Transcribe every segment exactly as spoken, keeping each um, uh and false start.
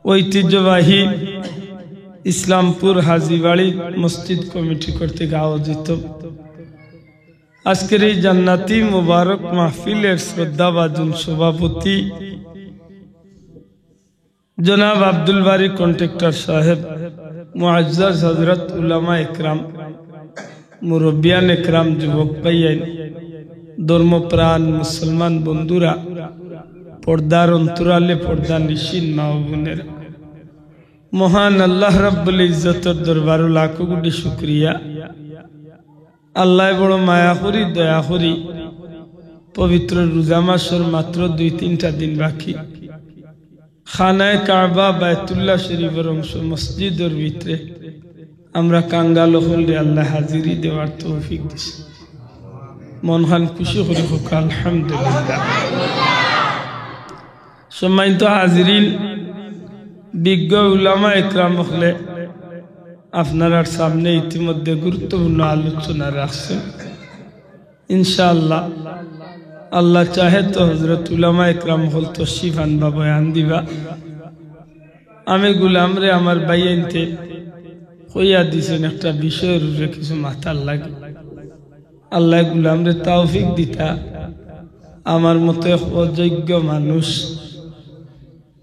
ঐতিহ্যবাহী ইসলামপুর হাজীবাড়ি মসজিদ কমিটি কর্তৃক আয়োজিত আজকের এই জান্নাতি মোবারক মাহফিলের শ্রদ্ধাভাজন সভাপতি জনাব আব্দুল বারী কন্ট্রাক্টর সাহেব, মুআজ্জাজ হযরত উলামা একরাম, মুরব্বিয়ান একরাম, যুবক ভাইয়াইন, ধর্মপ্রাণ মুসলমান বন্ধুরা, পর্দার অন্তরালে পর্দানিশীন মা ও বোনেরা, মহান আল্লাহ রাব্বুল ইজ্জতর দরবারো লাখো কোটি শুকরিয়া। আল্লায় বড় মায়া করি, দয়া করি, পবিত্র রোজা মাসর মাত্র দুই তিনটা দিন বাকি, খানায়ে কাবা বায়তুল্লাহ শরীফর অংশ মসজিদর ভিতরে আমরা কাঙ্গাল অকলরে আল্লায় হাজিরি দেওয়ার তৌফিক দিছে। মনখান খুশি করি কউক্কা আলহামদুলিল্লাহ। সম্মানিত হাজিরিন, বিজ্ঞ উলামা একরাম অকলে আপনারার সামনে ইতিমধ্যে গুরুত্বপূর্ণ আলোচনা রাখছেন। ইনশাআল্লাহ, আল্লাহ চাহে তো হযরত উলামা একরাম অকল তশরিফ আনবা, বয়ান দিবা। আমি গুলামরে আমার ভাইয়াইন্তে কইয়া দিছইন একটা বিষয়র উপরে কিছু মাতার লাগি। আল্লায় গুলামরে তৌফিক দিতা, আমার মতো এক অযোগ্য মানুষ,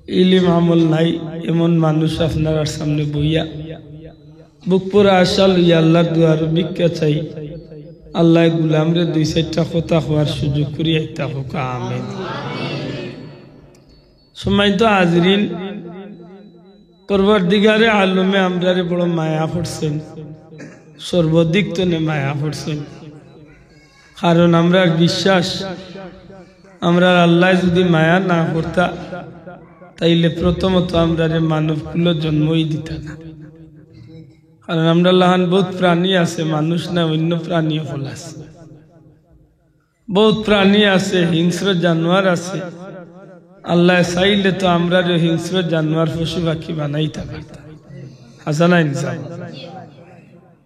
ইলিম আমল নাই, এমন মানুষ আপনারার সামনে বইয়া বুক পুরা আশা লইয়া আল্লাহর দুয়ারো ভিক্ষা চাই। আল্লায় গুলামরে দুই চাইরটা কথা কওয়ার সুযোগ করিয়া দিতা কউক্কা, আমিন। সম্মানিত হাজিরিন, পরওয়ারদিগারে আলমে আমরারে বড় মায়া করছেন, সর্বদিক তনে মায়া করছেন। কারণ আমরার বিশ্বাস, আমরার আল্লায় যুদি মায়া না করতা, তাইলে প্রথমত আমরারে মানব কুলো জন্মই দিতা না। কারণ আমরার লাখান বউত প্রাণী আছে, মানুষ না, অইন্য প্রাণী অকল আছে। বউত প্রাণী আছে, হিংস্র জানোয়ার আছে। আল্লায় চাইলে তো আমরারে হিংস্র জানোয়ার, পশু পাখি বানাইতা পারতা। হাছা না ইনসাফ?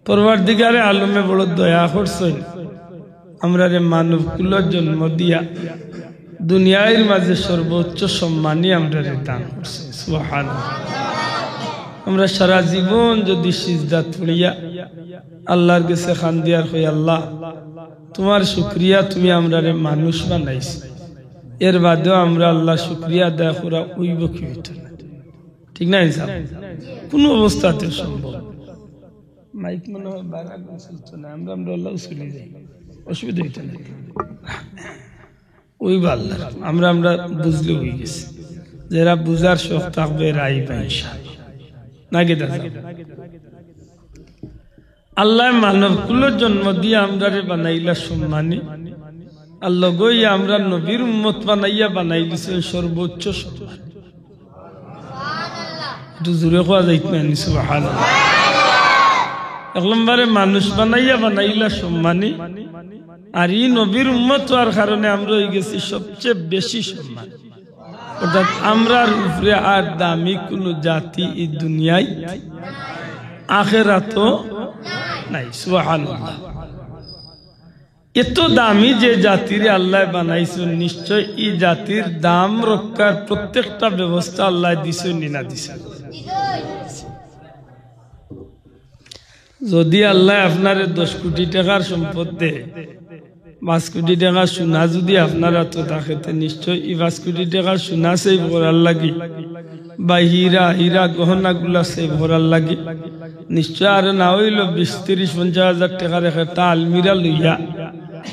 পরওয়ারদিগারে আলমে বড় দয়া করছইন, আমরারে মানব কুলো জন্ম দিয়া দুনিয়ার মাঝে সর্বোচ্চ সম্মানই আমরারে দান করছইন। সুবহানাল্লাহ। আমরা সারা জীবন যুদি সিজদাত পড়িয়া আল্লাহর গেছে কান্দিয়ার কই, "আল্লাহ, তুমার শুকরিয়া, তুমি আমরারে মানুষ বানাইছো, এর বাদেও আমরা আল্লাহ শুকরিয়া আদায় করা অইবো কি অইতো না?" ঠিক না ইনসাফ? কুনু অবস্থাতে সম্ভব। মাইক মনে হয় বাড়া করে চলতো না, আমরা, আমরা আল্লাহ চলে যাই, অসুবিধা অইতো না। অইবো আল্লাহ, আমরা, আমরা বুঝলে অই গেছে। যেরা বুঝার শখ থাকবে, এরা আইবা ইনশাআল্লাহ। নাকি দাদা? আল্লায় মানব কুলো জন্ম দিয়া আমরারে বানাইলা সম্মানী, আর লগে অইয়া আমরার নবীর উম্মত বানাইয়া বানাই দিছইন সর্বোচ্চ সম্মান। একটু জোরে কওয়া যাইত না নি, সুবহানাল্লাহ। এক নম্বরে মানুষ বানাইয়া বানাইলা সম্মানী, আর ই নবীর উম্মত অওয়ার কারণে আমরা অই গেছি সবচেয়ে বেশি সম্মান। অর্থাৎ আমরার উপরে আর দামি কুনু জাতি ই দুনিয়াত আখেরাতো নাই। সুবহানাল্লাহ। এত দামি যে জাতিরে আল্লায় বানাইছইন, নিশ্চয় ই জাতির দাম রক্ষার প্রত্যেকটা ব্যবস্থা আল্লায় দিছইন নি না দিছইন? যুদি আল্লায় আপনারে দশ কোটি টেকার সম্পদ দেয়, পাঁচ কোটি টেকার সোনা যুদি আপনার আতো থাকে, তে নিশ্চয় ই পাঁচ কোটি টেকার সোনা save করার লাগি, বা হীরা, হীরা গহনাগুলা save করার লাগি, নিশ্চয় আরো না অইলো বিশ, তিরিশ, পঞ্চাশ হাজার টেকার এক একটা আলমিরা লইয়া,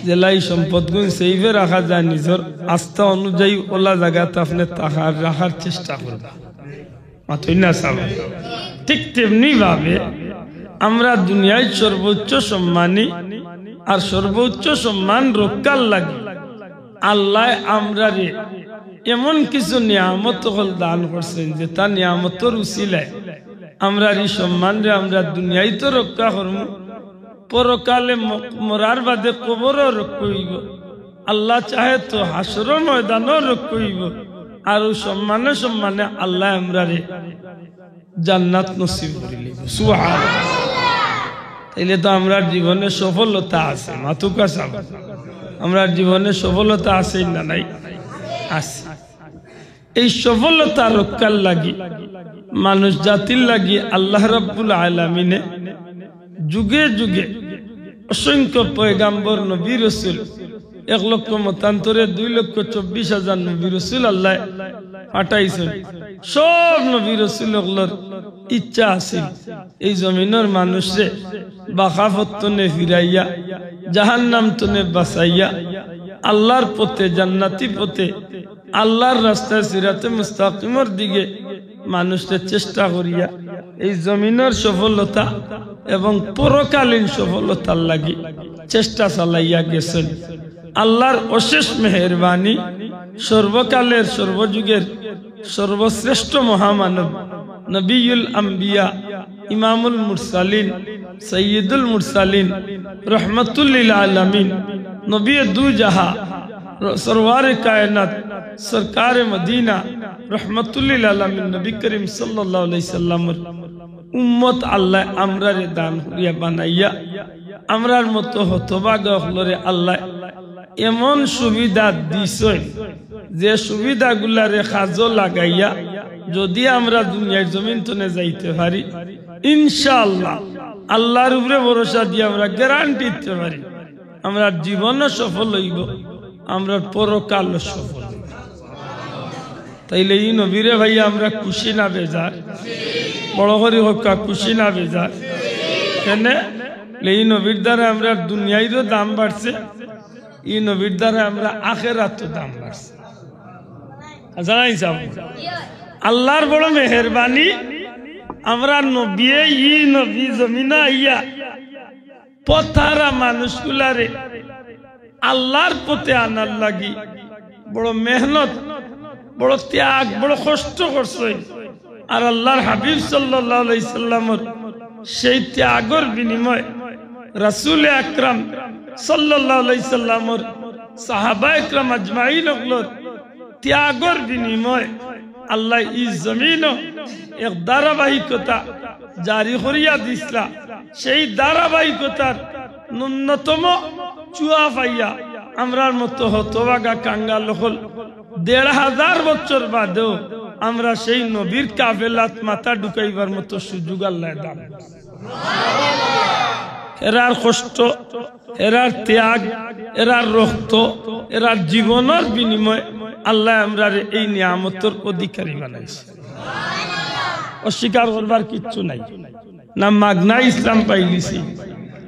যেলা ই সম্পদগুইন save এ রাখা যায়, নিজর আস্থা অনুযায়ী অলা জাগাত আপনে থাকার, রাখার চেষ্টা করবা। মাতইন না সাব। ঠিক তেমনি ভাবে আমরা দুনিয়ার সর্বোচ্চ সম্মানী আর সর্বোচ্চ সম্মান রক্ষার লাগি আল্লায় আমরারে এমন কিছু নিয়ামত অকল দান করছইন, যেটা নিয়ামতর উসিলায় আমরার ই সম্মানরে আমরা দুনিয়াত তো রক্ষা করমু, পরকালে ম-, মরার বাদে কবরও রক্ষা অইবো। আল্লাহ চাহে তো হাশরর ময়দানও রক্ষা অইবো। আর অউ সম্মানে সম্মানে আল্লায় আমরারে জান্নাত নসিব করিলিবো। সুবহানাল্লাহ। তাইলে তো আমরার জীবনে সফলতা আছে। মাতুক্কা সাব, আমরার জীবনে সফলতা আছে না নাই? আছে। এই সফলতা রক্ষার লাগি, মানুষ জাতির লাগি আল্লাহ রাব্বুল আলামিনে যুগে যুগে অসংখ্য পয়গাম্বর, নবী, রসুল, এক লক্ষ মতান্তরে দুই লক্ষ চব্বিশ হাজার নবী রসুল আল্লাহ পাঠাইছইন। সব নবী রসুল অকলর ইচ্ছা আছিল এই জমিনর মানুষরে বাখাফত তনে ফিরাইয়া, জাহান্নাম তনে বাঁচাইয়া, আল্লাহর পথে, জান্নাতি পথে, আল্লাহর রাস্তায় সিরাতে মুস্তাকিমর দিকে মানুষরে চেষ্টা করিয়া এই জমিনর সফলতা এবং পরকালীন সফলতার লাগি চেষ্টা চালাইয়া গেছইন। আল্লাহর অশেষ মেহেরবানি, সর্বকালের সর্বযুগের সর্বশ্রেষ্ঠ মহামানব, নবিয়ুল আম্বিয়া, ইমামুল মুরসালিন, সৈয়দুল মুরসালিন, রহমতুল্লিল আলামিন, নবী দু জাহা, র-, সরওয়ারে কায়নাত, সরকারে মদিনা, রহমতুল্লিল আলামিন নবী করিম সাল্লাল্লাহু আলাইহি সাল্লামর উম্মত আল্লাহ আমরারে দান করিয়া বানাইয়া, আমরার মতো হতভাগা অকলরে আল্লাহ এমন সুবিধা দিছইন, যে সুবিধাগুলারে কাজো লাগাইয়া যদি আমরা দুনিয়ার জমিন তনে যাইতে পারি, ইনশাআল্লাহ, আল্লাহর উপরে ভরসা দিয়া আমরা গ্যারান্টি দিতে পারি, আমরার জীবনও সফল অইবো, আমরার পরকালও সফল অইবো। তাইলে ই নবীরে ভাই আমরা খুশি না বেজার? বড় করি কউক্কা, খুশি না বেজার? কেনে? লে ই নবীর দ্বারা আমরার দুনিয়ারও দাম বাড়ছে, ই নবীর দ্বারা আমরার আখেরাতও দাম বাড়ছে। আচ্ছা, না হিসাব? আল্লাহর বড় মেহেরবানি, আমরার নবীয়ে, ই নবী জমিনো আইয়া পথহারা মানুষগুলারে আল্লাহর পথে আনার লাগি বড় মেহনত, বড় ত্যাগ, বড় কষ্ট করছইন। আর আল্লাহর হাবিব সাল্লাল্লাহু আলাইহি সাল্লামর সেই ত্যাগর বিনিময়ে রাসূল আকরাম সাল্লাল্লাহু আলাইহি সাল্লামর সাহাবা একরাম আজমাইন অকলর ত্যাগর বিনিময়ে আল্লাহ ই জমিনো এক ধারাবাহিকতা জারি করিয়া দিছলা। সেই ধারাবাহিকতার ন্যূনতম চুয়া পাইয়া আমরার মতো হতভাগা কাঙ্গাল অকল দেড় হাজার বছর বাদেও আমরা সেই নবীর কাফেলাত মাথা ঢুকাইবার মতো সুযোগ আল্লাহ দান করছে। এরার কষ্ট, এরার ত্যাগ, এরার রক্ত, এরার জীবনর বিনিময়ে আল্লাহ আমরারে এই নিয়ামতর অধিকারী বানাইছে। অস্বীকার করবার কিচ্ছু নাই। না মাগনা ইসলাম পাইলিছি।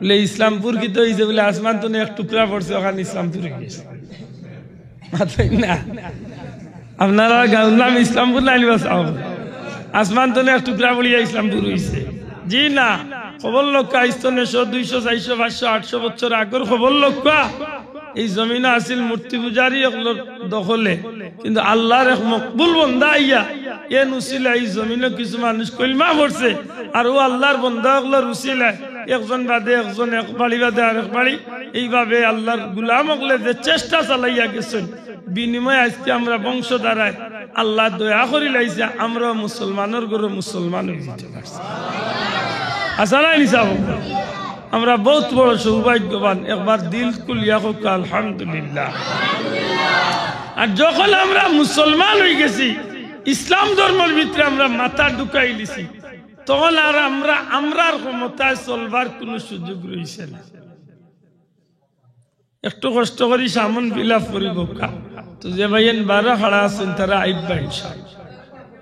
বলে ইসলামপুর কিতা অইছে? বলে আসমান তনে এক টুকরা পড়ছে, অখান ইসলামপুর অইগেছে। মাতইন না। আপনারার গাউর নাম ইসলামপুর নাইলে বা চাও। আসমান তনে এক টুকরা পড়িয়া ইসলামপুর অইছে? জি না। খবর লউক্কা, আইজ তনে শো, দুইশো, চাইরশো, পাঁচশো, আটশো বছর আগর খবর লউক্কা। এই জমিনো আছিল মূর্তি পূজারী অকলর দখলে, কিন্তু আল্লাহর এক মকবুল বন্দা আইয়া এন উসিলায় ই জমিনো কিছু মানুষ কলমা পড়ছে, আর অউ আল্লাহর বন্দা অকলর উসিলায় একজন বাদে একজন, এক বাড়ি বাদে আরেক বাড়ি, এইভাবে আল্লাহর গুলাম অকলে যে চেষ্টা চালাইয়া গেছইন, বিনিময়ে আইজকে আমরা বংশধারায় আল্লায় দয়া করিলাইছে, আমরাও মুসলমানর ঘরো মুসলমান অইযিতে পারছি। আচ্ছা, না হিসাব? আমরা বউত বড় সৌভাগ্যবান। একবার দিল খুলিয়া কউক্কা, আলহামদুলিল্লাহ। আর যখন আমরা মুসলমান অইগেছি, ইসলাম ধর্মর ভিতরে আমরা মাথা ঢুকাইলিছি, তখন আর আমরা, আমরার ক্ষমতায় চলবার কুনু সুযোগ রইছে না। একটু কষ্ট করি সামন fill up করি বউক্কা। তো যে ভাইয়াইন বারা খাড়া আছইন, তারা আইবা ইনশাআল্লাহ।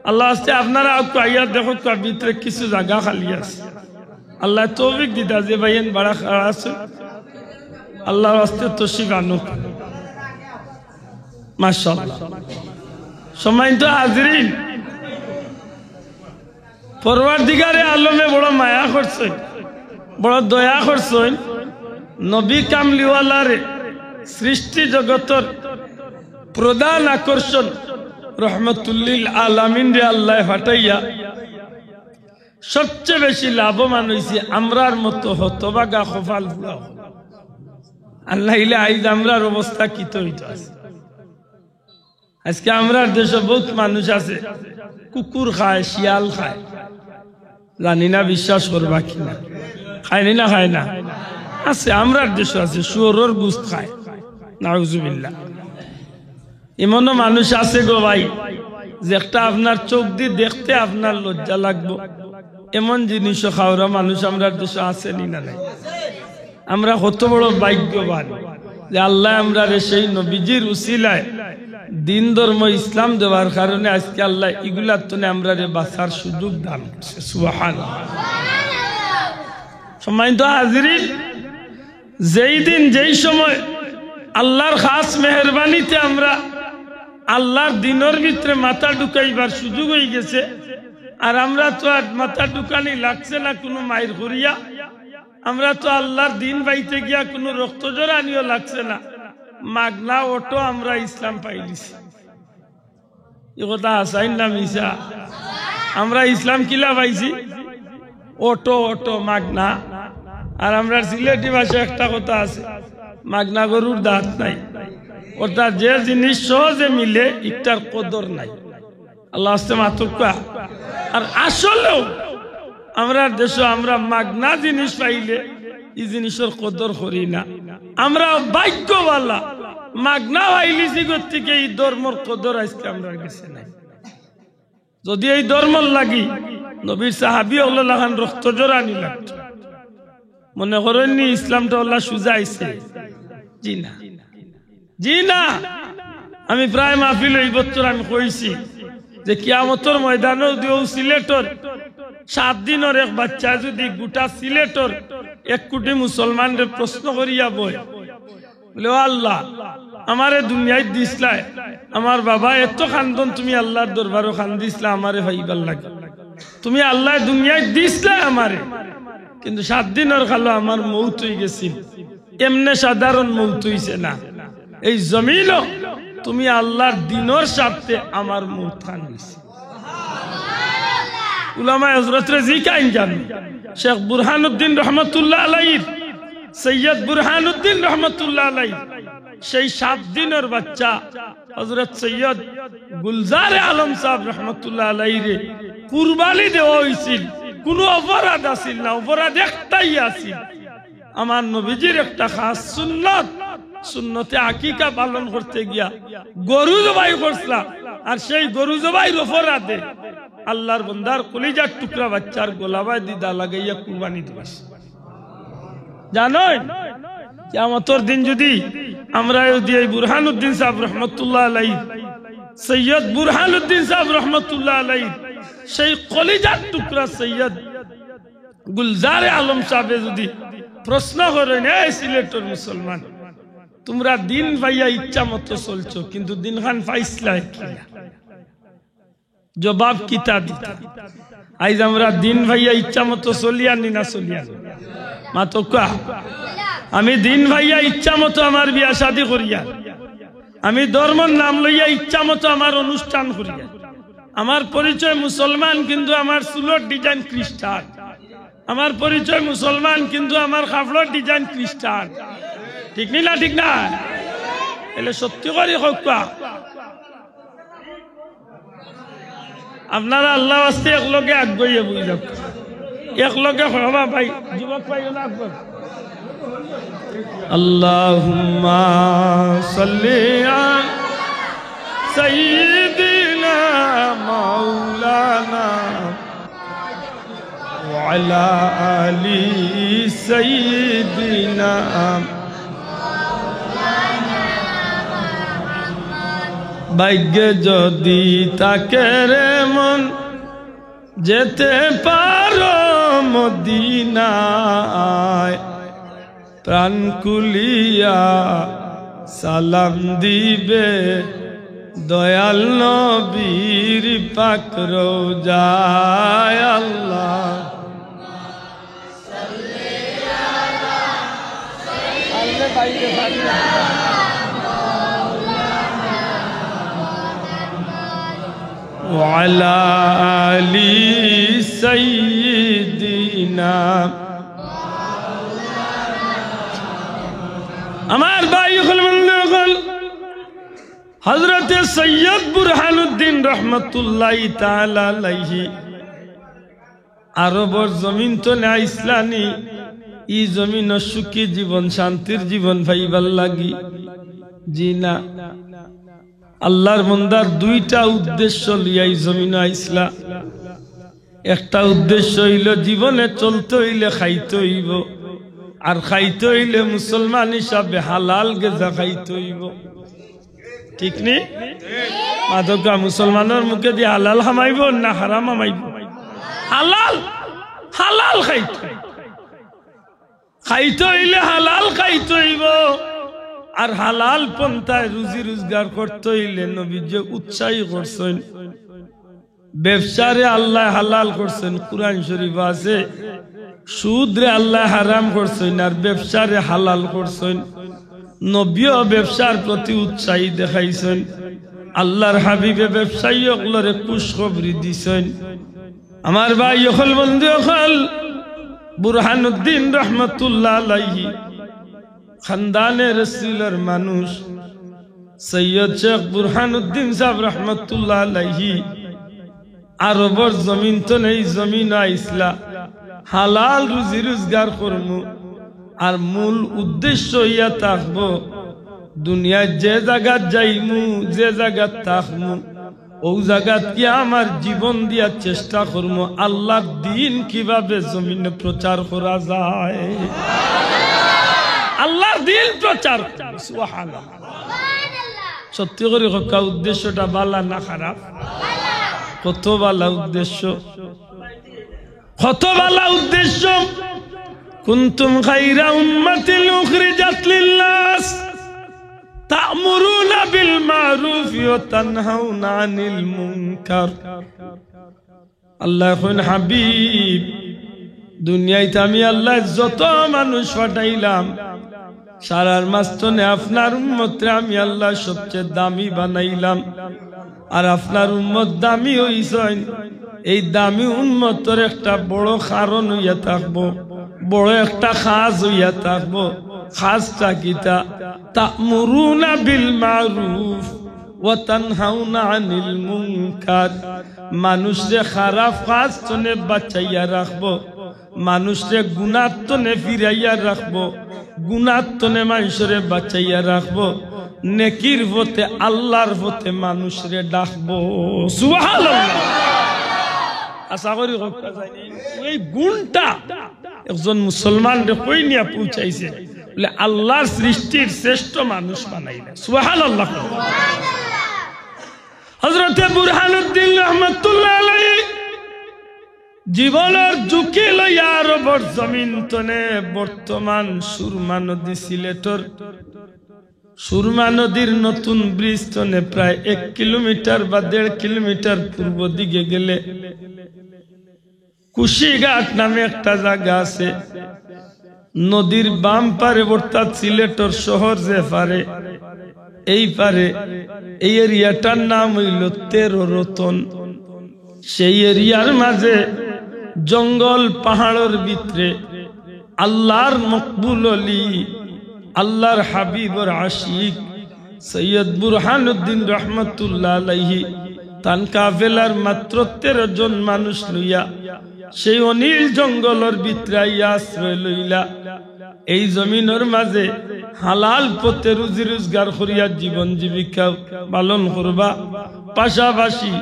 আল্লাহর ওয়াস্তে আপনারা আউক্কা, আইয়া দেখউক্কা, ভিতরে কিছু জাগা খালি আছে। আল্লায় তৌফিক দিতা, যে ভাইয়াইন বারা খাড়া আছইন, আল্লাহর ওয়াস্তে তশরিফ আনউক। মাশাআল্লাহ। সম্মানিত হাজিরিন, পরওয়ারদিগারে আলমে বড় মায়া করছইন, বড় দয়া করছইন। নবী কামলিওয়ালারে সৃষ্টি জগতর প্রধান আকর্ষণ রহমতুল্লিল আলামিনরে আল্লায় পাঠাইয়া সবচেয়ে বেশি লাভবান অইছে আমরার মতো হতভাগা কপাল পুড়া। আর নাইলে আইজ আমরার অবস্থা কিতা অইতো আছে? আইজকে আমরার দেশো বউত মানুষ আছে, কুকুর খায়, শিয়াল খায়, জানি না বিশ্বাস করবা কি না। খায় নি না খায় না? আছে, আমরার দেশো আছে, শুয়োরর গুস্ত খায়। নাউজুবিল্লাহ। এমনও মানুষ আছে গো ভাই, যে একটা আপনার চউখ দি দেখতে আপনার লজ্জা লাগবো, এমন জিনিসও খাওরা মানুষ আমরার দেশো আছে নি না নাই? আমরা কত বড় ভাগ্যবান যে আল্লায় আমরারে সেই নবীজির উসিলায় দিন ধর্ম ইসলাম দেওয়ার কারণে আজকে আল্লায় ইগুলার তনে আমরারে বাঁচার সুযোগ দান করছে। সুবহানাল্লাহ। সম্মানিত হাজিরিন, যেই দিন যেই সময় আল্লার খাস মেহেরবানিতে আমরা আল্লার দিনর ভিতরে মাথা ঢুকাইবার সুযোগ অইগেছে, আর আমরা তো আর মাথা ঢুকানি লাগছে না কুনু মাইর করিয়া, আমরা তো আল্লার দিন পাইতে গিয়া কুনু রক্ত জড়ানিও লাগছে না, মাগনা অটো আমরা ইসলাম পাইলিছি। ই কথা হাছাইন না মিছা? আমরা ইসলাম কিলা পাইছি? অটো, অটো, মাগনা। আর আমরার সিলেটি ভাষায় একটা কথা আছে, "মাগনা গরুর দাঁত নাই।" অর্থাৎ যে জিনিস সহজে মিলে, ইটার কদর নাই। আল্লাহ আস্তে মাতুক্কা। আর আসলেও আমরার দেশো আমরা মাগনা জিনিস পাইলে ই জিনিসর কদর করি না। আমরা ভাগ্যবালা, মাগনা পাইলিছি গতিকে ই ধর্মর কদর আজকে আমরার গেছে নাই। যদি এই ধর্মর লাগি নবীর সাহাবী অকলর লাখান রক্ত জড়ানি লাগতো, মনে করইন নি ইসলামটা অলা সুজা আইছে? জি না, জি না। আমি প্রায় মাহফিলো ই বছর আমি কইছি যে কিয়ামতর ময়দানো যদি অউ সিলেটর সাত দিনর এক বাচ্চায় যদি গোটা সিলেটর এক কোটি মুসলমানরে প্রশ্ন করিয়া বয়, বলে, "ও আল্লাহ, আমারে দুনিয়াত দিছলায়, আমার বাবা এত কান্দন, তুমি আল্লার দরবারো কান্দিছলা আমারে পাইবার লাগি, তুমি আল্লায় দুনিয়াত দিছলায় আমারে, কিন্তু সাত দিনর কালো আমার মউত অইগেছিল, এমনে সাধারণ মউত অইছে না, এই জমিনো তুমি আল্লার দিনর স্বার্থে আমার মউত খান অইছে।" উলামায়ে হযরতরে জিকাইন জানো, শেখ বুরহানুদ্দিন রহমতুল্লাহ আলাইহির, সৈয়দ বুরহানুদ্দিন রহমতুল্লাহ আলাইহির সেই সাত দিনর বাচ্চা হযরত সৈয়দ গুলজারে আলম সাহেব রহমতুল্লাহ আলাইহিরে কুরবানি দেওয়া অইছিল, কুনু অপরাধ আছিল না, অপরাধ একটাই আছিল, আমার নবীজির একটা খাস সুন্নত, সুন্নতে আকিকা পালন করতে গিয়া গরু জবাই করছলা, আর সেই গরু জবাইর অপরাধে আল্লার বন্দার কলিজার টুকরা বাচ্চার গলাবায় দিদা লাগাইয়া কুরবানি দিবাস। জানইন, কিয়ামতর দিন যদি আমরা যদি এই বুরহানুদ্দিন সাহেব রহমতুল্লাহ আলাইহি, সৈয়দ বুরহানুদ্দিন সাহেব রহমতুল্লাহ আলাইহি, সেই কলিজার টুকরা সৈয়দ গুলজারে আলম সাহেবে যদি প্রশ্ন করইন, "এ সিলেটর মুসলমান, তুমরা দিন পাইয়া ইচ্ছা মতো চলছো, কিন্তু দিনখান পাইছলায় কিলা?" জবাব কিতা দিতা? আইজ আমরা দিন পাইয়া ইচ্ছা মতো চলিয়ার নি না চলিয়ার? মাতউক্কা। আমি দিন পাইয়া ইচ্ছা মতো আমার বিয়া শাদী করিয়ার, আমি ধর্মর নাম লইয়া ইচ্ছা মতো আমার অনুষ্ঠান করিয়ার। আমার পরিচয় মুসলমান, কিন্তু আমার চুলর design খ্রিস্টান। আমার পরিচয় মুসলমান, কিন্তু আমার কাপড়র design খ্রিস্টান। ঠিক নি না? ঠিক না? এলে সত্যি করি কউক্কা। আপনারা আল্লার ওয়াস্তে একলগে আগুয়াইয়া বই যাউক্কা, একলগে কইবা ভাই, যুবক ভাই, না আগুয়াইবা। আল্লাহুম্মা সাল্লি আলা সাইয়্যিদিনা মাওলানা ওয়া আলা আলি সাইয়্যিদিনা। ভাগ্যে যদি থাকে রে মন, যেতে পারো মদিনায়, প্রাণ খুলিয়া সালাম দিবে দয়াল নবীর পাক রওজায়। আল্লাহ। وعلى آل سيدنا। আমার ভাই অকল, বন্ধু অকল, হযরতে সৈয়দ বুরহানুদ্দিন রহমতুল্লাহি তাআলা আলাইহি আরবর জমিন তনে আইছলা নি, ই জমিনো সুখী জীবন, শান্তির জীবন পাইবার লাগি? জি না। আল্লাহর বন্দার দুইটা উদ্দেশ্য লইয়া ই জমিনো আইছলা। একটা উদ্দেশ্য অইলো জীবনে চলতে অইলে খাইতে অইবো, আর খাইতে অইলে মুসলমান হিসাবে হালাল গেজা খাইতে অইবো। ঠিক নি? মাদকা মুসলমানর মুখেদি হালাল হামাইবো না হারাম হামাইবো? হালাল, হালাল খাইতে। খাইতে অইলে হালাল খাইতে অইবো, আর হালাল পন্থায় রুজি রোজগার করতে অইলে নবীজিয়ে উৎসাহী করছইন। ব্যবসারে আল্লায় হালাল করছইন, কুরআন শরীফো আছে, সুদরে আল্লায় হারাম করছইন, আর ব্যবসারে হালাল করছইন। নবীও ব্যবসার প্রতি উৎসাহী দেখাইছইন। আল্লাহর হাবিবে ব্যবসায়ী অকলরে খুশখবরি দিছইন। আমার ভাই অকল, বন্ধু অকল, বুরহানুদ্দিন রহমতুল্লাহ আলাইহি খানদানে রসুলর মানুষ। সৈয়দ শেখ বুরহানুদ্দিন সাহেব রহমতুল্লাহ আলাইহি আরবর জমিন তনে ই জমিনো আইছলা, হালাল রুজি রোজগার করমু, আর মূল উদ্দেশ্য ইয়া থাকবো দুনিয়ার যে জাগাত যাইমু, যে জাগাত থাকমু, অউ জাগাত গিয়া আমার জীবন দিয়া চেষ্টা করমু আল্লাহর দ্বীন কিভাবে জমিনে প্রচার করা যায়, আল্লাহর দ্বীন প্রচার। সুবহানাল্লাহ। সত্যি করি কউক্কা, উদ্দেশ্যটা ভালা না খারাপ? কত ভালা উদ্দেশ্য, কত ভালা উদ্দেশ্য। কুনতুম খায়রা উম্মাতিন উখরিজাত লিন্নাস তা'মুরুনা বিল মা'রুফি ওয়া তানহাউনা আনিল মুনকার। আল্লায় কইন, হাবিব, দুনিয়াত আমি আল্লায় যত মানুষ পাঠাইলাম, সারার মাঝখানে আপনার উম্মতরে আমি আল্লায় সবচেয়ে দামি বানাইলাম। আর আপনার উম্মত দামি অইছইন, এই দামি উম্মতর একটা বড় কারণ অইয়া থাকবো, বড় একটা কাজ অইয়া থাকবো। কাজটা কিতা? তা'মুরুনা বিল মা'রুফ ওয়া তানহাউনা আনিল মুনকার। মানুষরে খারাপ কাজ তনে বাঁচাইয়া রাখবো, মানুষরে গুনার তনে ফিরাইয়া রাখবো, গুনার তনে মানষরে বাঁচাইয়া রাখবো, নেকির পথে, আল্লাহর পথে মানুষরে ডাকবো। সুবহানাল্লাহ। আশা করি কউক্কা যায়নি। এই গুণটা একজন মুসলমানরে কই নিয়া পৌঁছাইছে? বলে, আল্লাহর সৃষ্টির শ্রেষ্ঠ মানুষ বানাইলা। সুবহানাল্লাহ। হযরতে বুরহানুদ্দিন রহমতুল্লাহ আলাইহি জীবনর ঝুঁকি লইয়া আরবর জমিন তনে বর্তমান সুরমা নদী সিলেটর সুরমা নদীর নতুন ব্রিজ তনে প্রায় এক কিলোমিটার বা দেড় কিলোমিটার পূর্ব দিকে গেলে কুশিঘাট নামে একটা জাগা আছে। নদীর বাম পারে, অর্থাৎ সিলেটর শহর যে পারে, এই পারে, এই এরিয়াটার নাম অইলো তেরো রতন। সেই এরিয়ার মাঝে জঙ্গল পাহাড়র ভিতরে আল্লাহর মকবুল অলি, আল্লাহর হাবিবর আশিক সৈয়দ বুরহানুদ্দিন রহমতুল্লাহ আলাইহি তান কাফেলার মাত্র তেরো জন মানুষ লইয়া সেই অনিল জঙ্গলর ভিতরে আইয়া আশ্রয় লইলা। এই জমিনর মাঝে হালাল পথে রুজি রোজগার করিয়া জীবন জীবিকা পালন করবা, পাশাপাশি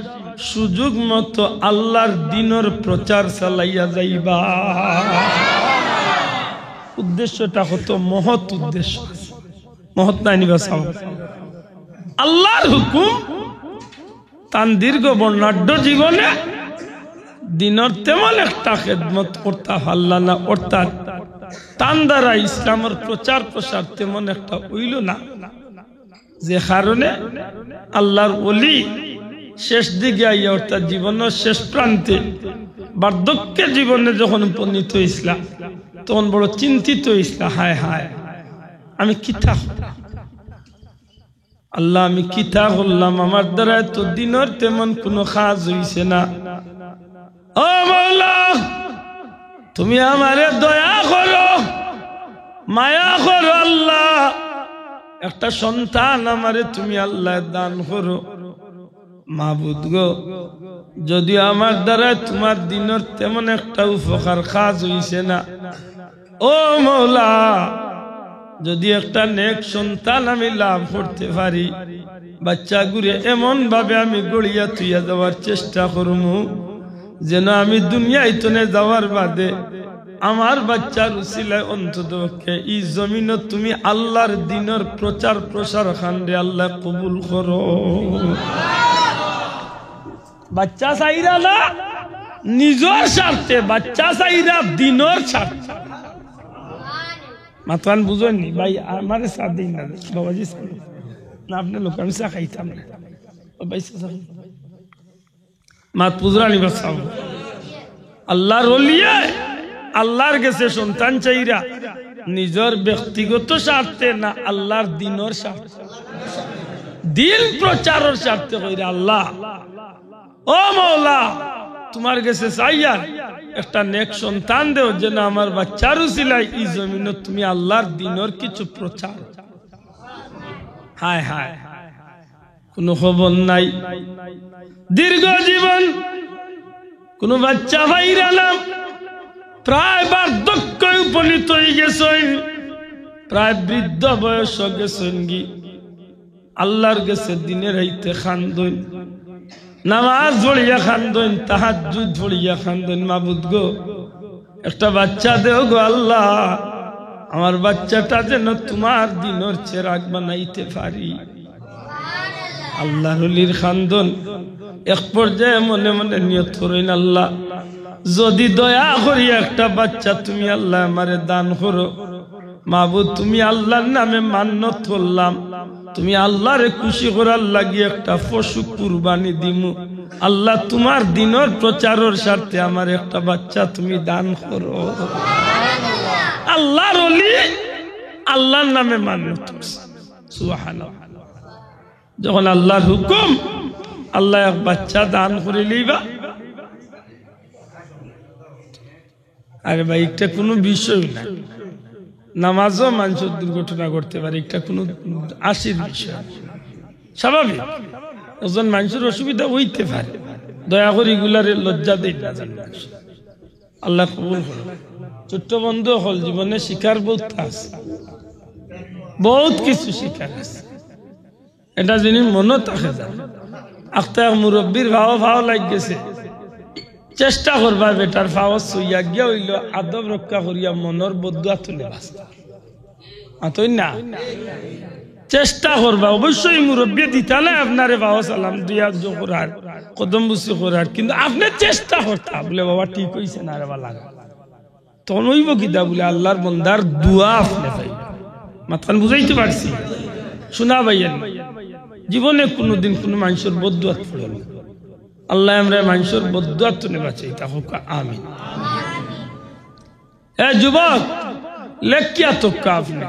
সুযোগ মতো আল্লাহর দ্বীনর প্রচার চালাইয়া যাইবা। উদ্দেশ্যটা কত মহৎ উদ্দেশ্য, মহৎ নায়নি বা সাব? আল্লাহর হুকুম, তান দীর্ঘ বর্ণাঢ্য জীবনে দ্বীনর তেমন একটা খেদমত করতা পারলা না, অর্থাৎ তান দ্বারা ইসলামর প্রচার প্রসার তেমন একটা অইলো না, যে কারণে আল্লাহর ওলি শেষ দিকে আইয়া, অর্থাৎ জীবনর শেষ প্রান্তে, বার্ধক্যে জীবনে যখন উপনীত অইছলা, তখন বড় চিন্তিত অইছলা, হায় হায়, আমি কিতা আল্লাহ, আমি কিতা করলাম? আমার দ্বারা তো দ্বীনর তেমন কোনো কাজ অইছে না। ও মাওলা, তুমি আমারে দয়া করো, মায়া করো আল্লাহ, একটা সন্তান আমারে তুমি আল্লাহ দান করো। মাবুদ গো, যদিও আমার দ্বারা তোমার দ্বীনর তেমন একটা উপকার কাজ অইছে না, ও মাওলা, যদি একটা নেক সন্তান আমি লাভ করতে পারি, বাচ্চাগুরে এমন ভাবে আমি গড়িয়া তুইয়া যাওয়ার চেষ্টা করমু, যেন আমি দুনিয়াইতনে যাওয়ার বাদে আমার বাচ্চার উসিলায় অন্তত পক্ষে ই জমিনো তুমি আল্লাহর দ্বীনর প্রচার প্রসার খানরে আল্লায় কবুল করো। বাচ্চা চাইরা না নিজর স্বার্থে, বাচ্চা চাইরা দ্বীনর স্বার্থে। মাতখান বুঝইন নি ভাই, আমারে চা দিন না, বাবাজি চা দিন। না, আপনে লোক, আমি চা খাইতাম না। ও ভাই, চা, চা খাইতাম। মাত বুঝরা নি বা? আল্লাহর ওলিয়ে আল্লাহর গেছে সন্তান চাইরা নিজর ব্যক্তিগত স্বার্থে না, আল্লাহর দ্বীনর স্বার্থে, দ্বীন প্রচারর স্বার্থে কইরা, আল্লাহ, ও মওলা, তুমার গেছে চাইয়ার একটা নেক সন্তান দেও, যেন আমার বাচ্চার উসিলায় ই জমিনো তুমি আল্লাহর দ্বীনর কিছু প্রচার। হায় হায়, কোনো খবর নাই। দীর্ঘ জীবন, কোনো বাচ্চা পাইরা না, প্রায় বার্ধক্যে উপনীত অইগেছইন, প্রায় বৃদ্ধ বয়স গেছইনগি। আল্লাহর গেছে দিনে রাইতে কান্দইন, নামাজ পড়িয়া কান্দইন, তাহাজ্জুদ পড়িয়া কান্দইন, মাবুদ গো, একটা বাচ্চা দেও গো আল্লাহ, আমার বাচ্চাটা যেন তুমার দ্বীনর চেরাগ বানাইতে পারি। আল্লাহর ওলির কান্দন। এক পর্যায়ে মনে মনে নিয়ত করইন, আল্লাহ, যদি দয়া করি একটা বাচ্চা তুমি আল্লাহ আমারে দান করো, মাবুদ, তুমি আল্লাহর নামে মান্নত করলাম, তুমি আল্লাহরে খুশি করার লাগি একটা পশু কুরবানি দিমু। আল্লাহ, তুমার দ্বীনর প্রচারর স্বার্থে আমার একটা বাচ্চা তুমি দান করো। আল্লাহর ওলি আল্লাহর নামে মান্নত করছে। সুবহানাল্লাহ। যখন আল্লাহর হুকুম, আল্লাহ এক বাচ্চা দান করিলিবা। আরে ভাই, একটা কোনো বিষয় না। নামাজও মানুষের দুর্ঘটনা ঘটতে পারে, একটা কোনো হাসির বিষয়, স্বাভাবিক। একজন মানুষের অসুবিধা অইতে পারে, দয়া করি ইগুলারে লজ্জা দেই না যেন মানুষ। আল্লাহ কবুল করো। ছোট্ট বন্ধু অকল, জীবনে শিখার বহুত আছে, বহুত কিছু শিখার আছে। এটা জিনিস মনো থাকে যান। আখতা এক মুরব্বির পাও পাও লাগি গেছে, চেষ্টা করবা বেটার পাও ছুইয়া গিয়া অইলো আদব রক্ষা করিয়া মনর বদদোয়া তুলে বাঁচতা। আতই না, চেষ্টা করবা। অবশ্যই মুরব্বি দিতা না আপনারে পাও সালাম দিয়া জো করার, কদম বুসি করার, কিন্তু আপনে চেষ্টা করতা বুলে, বাবা ঠিক অইছে না রে বালা। তখন অইবো কিতা বুলে, আল্লাহর বন্দার দোয়া আপনে পাইবা। মাতখান বুঝাইতে পারছি? শোনা ভাইয়ান, জীবনে কোনোদিন কোনো মানুষের বদদোয়াত পড়ে না। আল্লাহ আমরা মানুষের বদদোয়াত তুলে বাঁচাই, তা হোক আমিন। এ যুবক, লেখিয়া তক্কা আপনে।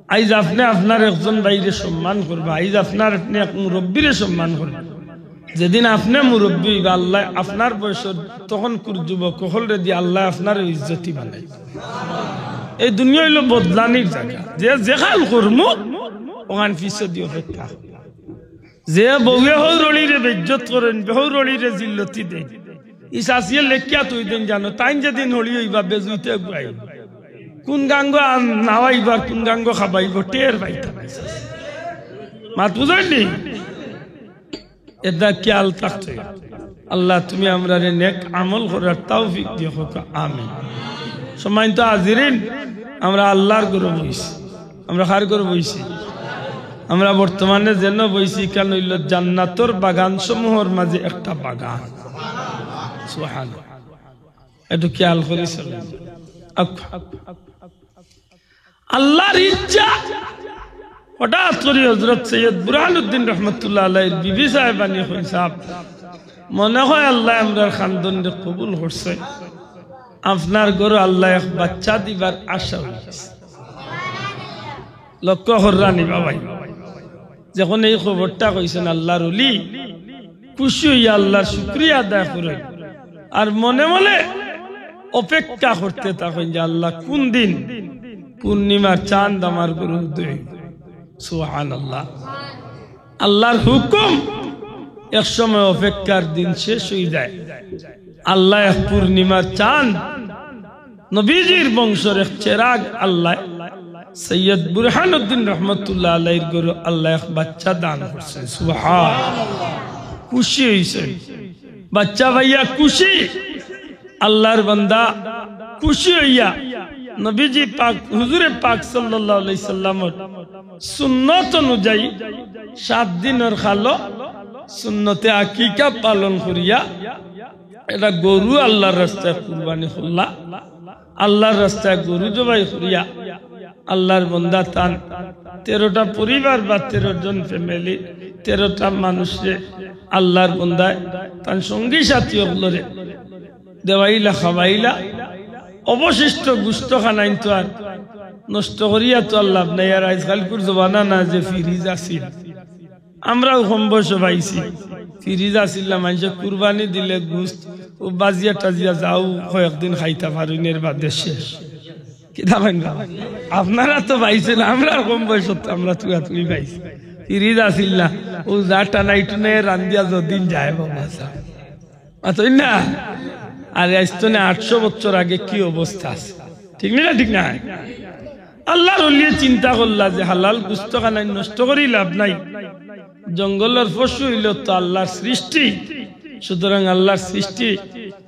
আইজ আপনে আপনার একজন ভাইরে সম্মান করবা, আইজ আপনার আপনে এক মুরব্বিরে সম্মান করবা। যেদিন আপনে মুরব্বি অইবা, আল্লাহ আপনার বয়সর তখনকুর যুবক অকলরে দি আল্লাহ আপনার ইজ্জতি বানাই। এই দুনিয়া অইলো বদলানির জাগা, যে যেখান কর্ম ওখান পিছে দি অপেক্ষা। যে বউয়ে হৌরড়িরে বেইজ্জত করইন, হৌরড়িরে জিল্লতি দেইন, ই শাশিয়ে লেখিয়া থই দেইন জানো, তাইন যেদিন হড়ি অইবা বেজুইতে গুয়াই। কোন গাঙ্গো আন-, নাওয়াইবার, কোন গাঙ্গো খাবাইবো, টের পাইতা নায়। মাত বুঝইন নি? এটা খেয়াল থাকতে। আল্লাহ, তুমি আমরারে নেক আমল করার তৌফিক দিও, হোক আমিন। সম্মানিত হাজিরিন, আমরা আল্লাহর ঘরো বইছি। আমরা কার ঘরো বইছি? আমরা বর্তমানে যেন বইছি, কেন অইলো জান্নাতর বাগান সমূহর মাঝে একটা বাগান। সুবহানাল্লাহ। একটু খেয়াল করি চলেন। আক-, আল্লাহর ইচ্ছা। হঠাৎ করি হযরত সৈয়দ বুরহানুদ্দিন রহমতুল্লাহ আলাইহির বিবি সাহেবানি কইন, "সাব, মনে হয় আল্লাহ আমরার খান্দনরে কবুল করছে, আপনার ঘরো আল্লাহ এক বাচ্চা দিবার আশা অইগেছে।" লক্ষ্য কররা নি বাবাই, যখন এই খবরটা কইছইন আল্লাহর ওলি, খুশি অইয়া আল্লাহর শুকরিয়া আদায় করইন। আর মনে মনে অপেক্ষা করতে থাকইন যে আল্লাহ কোন দিন পূর্ণিমার চাঁদ আমার ঘরো উদয় অইবো। সুবহানাল্লাহ। আল্লাহর হুকুম, এক সময় অপেক্ষার দিন শেষ অই যায়। আল্লাহ এক পূর্ণিমার চাঁদ, নবীজির বংশর এক চেরাগ আল্লাহ সৈয়দ বুরহানুদ্দিন রহমতুল্লাহ আলাইহির ঘরো আল্লায় এক বাচ্চা দান করছইন। সুবহান। খুশি অইছইন, বাচ্চা পাইয়া খুশি। আল্লার বান্দা খুশি অইয়া নবীজি পাক, হুজুরে পাক সাল্লাল্লাহু আলাইহি সাল্লামর সুন্নত অনুযায়ী সাত দিনর খালো সুন্নতে আকিকা পালন করিয়া একটা গরু আল্লার রাস্তায় কুরবানি করলা। আল্লার রাস্তায় গরু জবাই করিয়া আল্লার বান্দা তান তেরোটা পরিবার বা তেরো জন ফ্যামিলি, তেরোটা মানুষরে আল্লার বান্দায় তান সঙ্গী সাথী অকলরে দেওয়াইলা, খাওয়াইলা। অবশিষ্ট গুস্ত খানাইন তো আর নষ্ট করিয়া তো আর লাভ নাই। আর আইজকালকুর জমানা না যে ফ্রিজ আছিল, আমরাও কম বয়সো পাইছি, ফ্রিজ আছিল না, মানষে কুরবানি দিলে গুস্ত ও বাজিয়া টাজিয়া যাও কয়েকদিন খাইতা পারইন, এর বাদে শেষ। কিতা কইন বাবা? আপনারা তো পাইছইন, আমরার কম বয়সো তো আমরা তুকাতুকি পাইছি। ফ্রিজ আছিল না, ও যা টানাই টুনাই রান্দিয়া যদিন যায় বাবা যা। মাতইন না? আরে আইজ তো না আটশো বছর আগে কি অবস্থা আছিল, ঠিক না? ঠিক না? আল্লার ওলিয়ে চিন্তা করলা যে হালাল গুস্ত খানাইন নষ্ট করি লাভ নাই, জঙ্গলর পশু অইলো তো আল্লার সৃষ্টি, সুতরাং আল্লার সৃষ্টি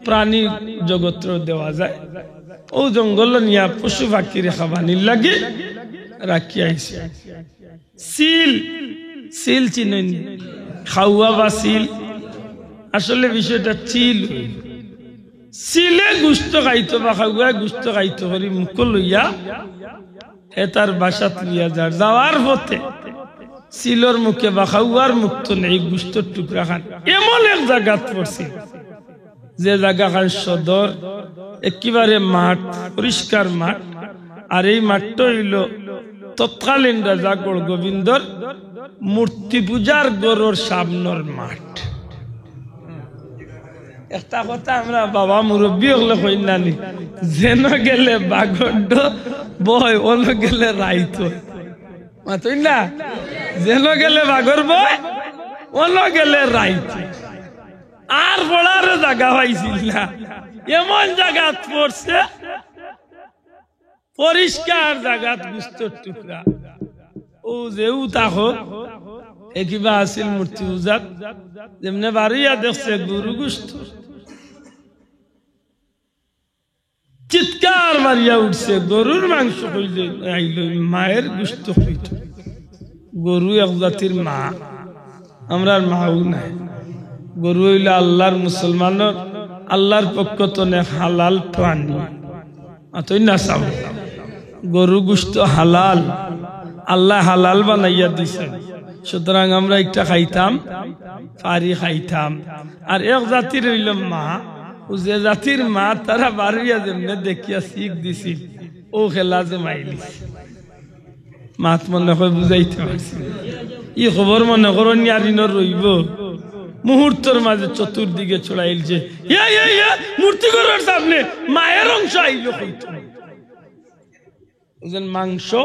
প্রাণী জগতরে দেওয়া যায়। ও জঙ্গলো নিয়া পশু পাখিরে খাবানির লাগি রাখি আইছে। চিল, চিল চিনইন? খাওয়া বা চিল, আসলে বিষয়টা চিল। চিলে গুস্ত খাইতো বা খাওয়ায় গুস্ত খাইতো করি মুখো লইয়া হে তার বাসাত লইয়া যার। যাওয়ার পথে চিলর মুখে বা খাওয়ার মুখতো নেই গুস্তর টুকরা খান। এমন এক জাগাত পড়ছে যে জাগাখান সদর, একেবারে মাঠ, পরিষ্কার মাঠ। আর এই মাঠটা অইলো তৎকালীন রাজা গৌড়গোবিন্দর মূর্তি পূজার ঘরর সামনর মাঠ। একটা কথা আমরা বাবা মুরব্বি অকলে কইন না নি, যেন গেলে বাঘর ডর ভয়, অন গেলে রাইত অয়। মাতইন না? যেন গেলে বাঘর ভয়, অন গেলে রাইত। আর পড়ারও জাগা পাইছিল না, এমন জাগাত পড়ছে, পরিষ্কার জাগাত গুস্তর টুকরা। ও যেউ থাকো, এ কিবা আছিল মূর্তি পূজাত, যেমনে বারইয়া দেখছে গরু গুস্ত, চিৎকার মারিয়া উঠছে, "গরুর মাংস কইলে আইলো, মায়ের গুস্ত কইতো।" গরু এক জাতির মা, আমরার মাও নাই। গরু অইলো আল্লার, মুসলমানর, আল্লার পক্ষ তনে হালাল প্রাণী। মাতইন না চাও, গরু গুস্ত হালাল, আল্লায় হালাল বানাইয়া দিছইন। সুতরাং আমরা একটা খাইতাম, পারি খাইতাম। আর এক জাতির অইলো মা, ও যে জাতির মা, তারা বারইয়া যেমনে দেখিয়া শিখ দিছিল, ও খেলা যে মাইলিস। মাত মনে কয় বুঝাইতে পারছি। ই খবর মনে করো নিয়ারিনর রইব, মুহূর্তর মাঝে চতুর্দিকে ছড়াইলছে, "ইয়া, ইয়া, ইয়া, মূর্তি ঘরর সামনে মায়ের অংশ আইলো কইতো।" বুঝলেন, মাংস,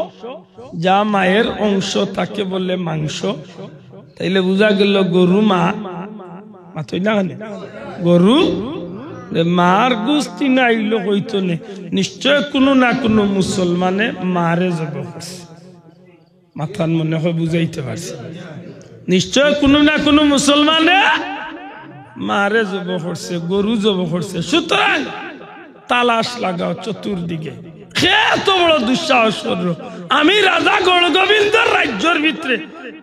যা মায়ের অংশ তাকে বলে মাংস। তাইলে বুঝা গেল গরু মা, মাতইন না কেনে? গরু, যে মার গুস্তি না আইলো কইতো নে, নিশ্চয় কোনো না কোনো মুসলমানে মারে জব করছে। মাতখান মনে হয় বুঝাইতে পারছি। নিশ্চয় কোনো না কোনো মুসলমানে মারে জব করছে, গরু জব করছে। সুতরাং তালাশ লাগাও চতুর্দিকে, কে এত বড় দুঃসাহস করলো? আমি রাজা গৌড়গোবিন্দর রাজ্যর ভিতরে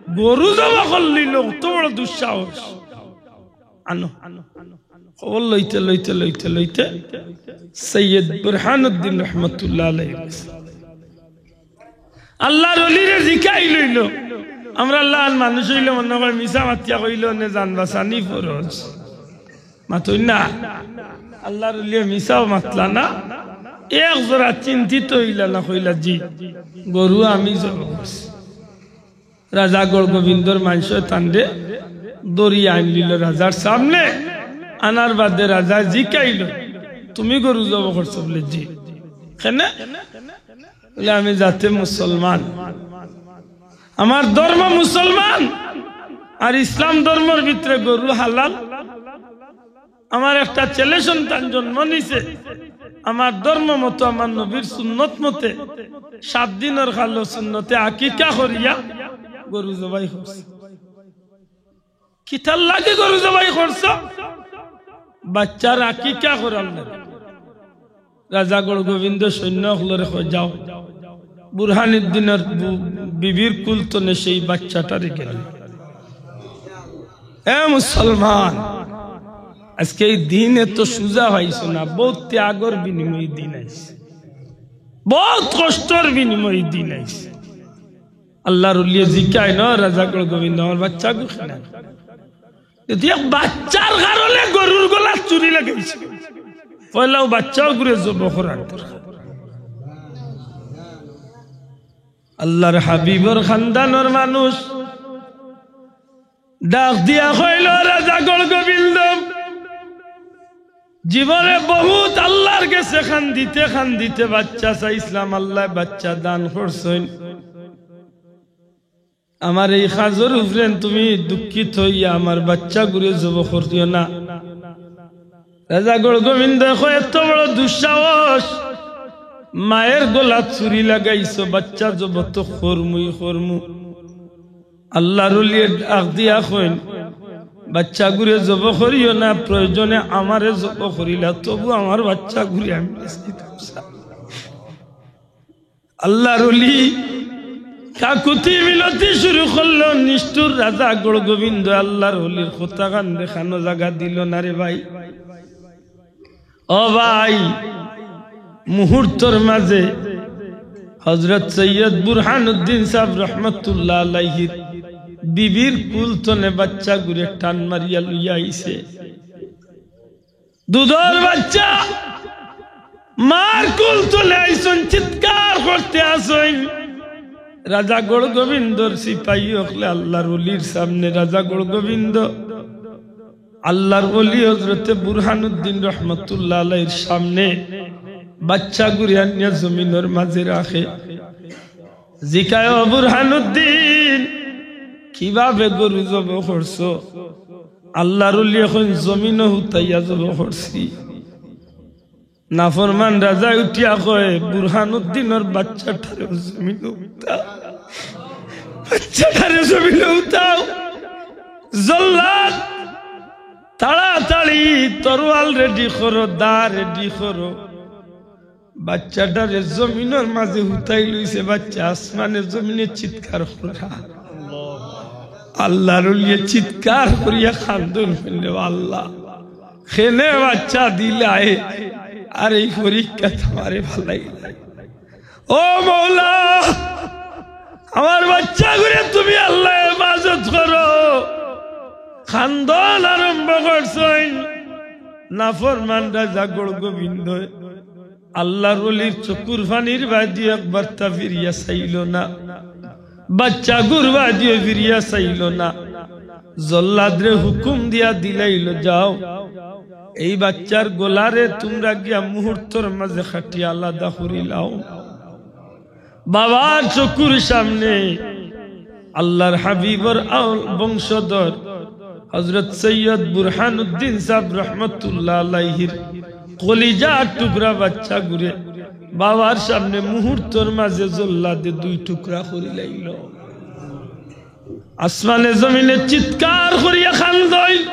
গরু জব করলিল, অত বড় দুঃসাহস। আনো। খবর লইতে লইতে লইতে লইতে সৈয়দ বুরহানুদ্দিন রহমতুল্লাহ আলাইহি আল্লাহর ওলিরে জিকাইল অইলো। আমরা আল্লাহর মানুষ অইলে মনে কয় মিছা মাতিয়া কইলে অনে জান বাঁচানি ফরজ। মাতইন না, আল্লাহর ওলিয়ে মিছাও মাতলা না, এক জরা চিন্তিত অইলা না, কইলা, "জি, গরু আমি জব করছি।" রাজা গৌড়গোবিন্দর মানষে তানরে ধরিয়া আনলিল রাজার সামনে। আনার বাদে রাজা জিকাইল, "তুমি গরু জব করছো?" বলে, "জি।" কেনে? বলে, "আমি জাতে মুসলমান, আমার ধর্ম মুসলমান, আর ইসলাম ধর্মর ভিতরে গরু হালাল। আমার একটা ছেলে সন্তান জন্ম নিছে, আমার ধর্ম মতো, আমার নবীর সুন্নত মতে সাত দিনর খালো সুন্নতে আকিকা করিয়া গরু জবাই করছে। কিতার লাগি গরু জবাই করছো? বাচ্চার আকিকা করার লাগি। রাজা গৌড়গোবিন্দ সৈন্য অকলরে কয়, "যাও, বুরহানুদ্দিনর বু-, বিবির কুল তনে সেই বাচ্চাটারে গেল।" এ মুসলমান, আজকে এই দিন এত সুজা পাইছো না, বউত ত্যাগর বিনিময়ে দিন আইছে, বউত কষ্টর বিনিময়ে দিন আইছে। আল্লার ওলিয়ে জিকাইন, "রাজা গৌড়গোবিন্দ, আমার বাচ্চাগু কেনে?" যদি এক বাচ্চার কারণে গরুর গলাত ছুরি লাগাইছে, পয়লাউ বাচ্চাগুরে জবো করার দরকার। আল্লার হাবিবর খান্দানর মানুষ ডাক দিয়া কইল, "রাজা গৌড়গোবিন্দ, জীবনে বউত আল্লার গেছে কান্দিতে কান্দিতে বাচ্চা চাইছলাম, আল্লায় বাচ্চা দান করছইন। আমার এই কাজর উপরে তুমি দুঃখিত অইয়া আমার বাচ্চাগুরে জবো করিও না।" রাজা গৌড়গোবিন্দে কয়, "এত বড় দুঃসাহস, মায়ের গলাত ছুরি লাগাইছো, বাচ্চা জবো তো করমুই করমু।" আল্লার ওলিয়ে ডাক দিয়া কইন, "বাচ্চাগুরে জবো করিও না, প্রয়োজনে আমারে জবো করিলা, তবু আমার বাচ্চাগুরে আমি বাঁচাইতাম চাই।" আল্লার ওলি কাকুতি মিনতি শুরু করলো। নিষ্ঠুর রাজা গৌড়গোবিন্দ আল্লার ওলির কথাখানরে কানো জাগা দিল না রে ভাই। ও ভাই, মুহূর্তর মাঝে হযরত সৈয়দ বুরহানুদ্দিন সাব রহমতুল্লাহ আলাইহির বিবির কুল তনে বাচ্চাগুরে টান মারিয়া লইয়া আইছে। দুধর বাচ্চা মার কুল তনে আইছইন, চিৎকার করতে আছইন। রাজা গৌড়গোবিন্দর সিপাহী অকলে আল্লার ওলির সামনে, রাজা গৌড়গোবিন্দ আল্লার ওলি হযরতে বুরহানুদ্দিন রহমতুল্লাহ আলাইহির সামনে বাচ্চাগুরে আনিয়া জমিনর মাঝে রাখে। জিকায়, "ও বুরহানুদ্দিন, কিভাবে গরু জবো করছো?" আল্লার ওলি কইন, "জমিনো হুতাইয়া জবো করছি।" নাফরমান রাজায় উঠিয়া কয়, "বুরহানুদ্দিনর বাচ্চাটারে জমিনো হুতাও, বাচ্চাটারে জমিনো হুতাও।" জল্লাদ, তাড়াতাড়ি তরোয়াল রেডি করো, দা রেডি করো। বাচ্চাটারে জমিনর মাঝে হুতাই লইছে, বাচ্চা আসমানে জমিনে চিৎকার করা। আল্লার ওলিয়ে চিৎকার করিয়া কান্দইন, কইন, "ও আল্লাহ, কেনে বাচ্চা দিলায়, আর এই পরীক্ষাত আমারে ফালাইলায়।" ও মওলা, আমার বাচ্চাগুরে তুমি আল্লাহ হেফাজত করো। কান্দন আরম্ভ করছইন। নাফরমান রাজা গৌড়গোবিন্দ আল্লার ওলির চকুর পানির বায়দিও একবার তা ফিরিয়া চাইল না, বাচ্চাগুর বায়দিও ফিরিয়া চাইল না। জল্লাদরে হুকুম দিয়া দিলাইল, "যাও, এই বাচ্চার গলারে তুমরা গিয়া মুহূর্তর মাঝে কাটিয়া আলাদা করিলাও।" বাবার চকুর সামনে আল্লার হাবিবর আওল-, বংশধর হযরত সৈয়দ বুরহানুদ্দিন সাব রহমতুল্লাহ আলাইহির কলিজার টুকরা বাচ্চাগুরে বাবার সামনে মুহূর্তর মাঝে জল্লাদে দুই টুকরা করিলাইল। আসমানে জমিনে চিৎকার করিয়া কান্দইন।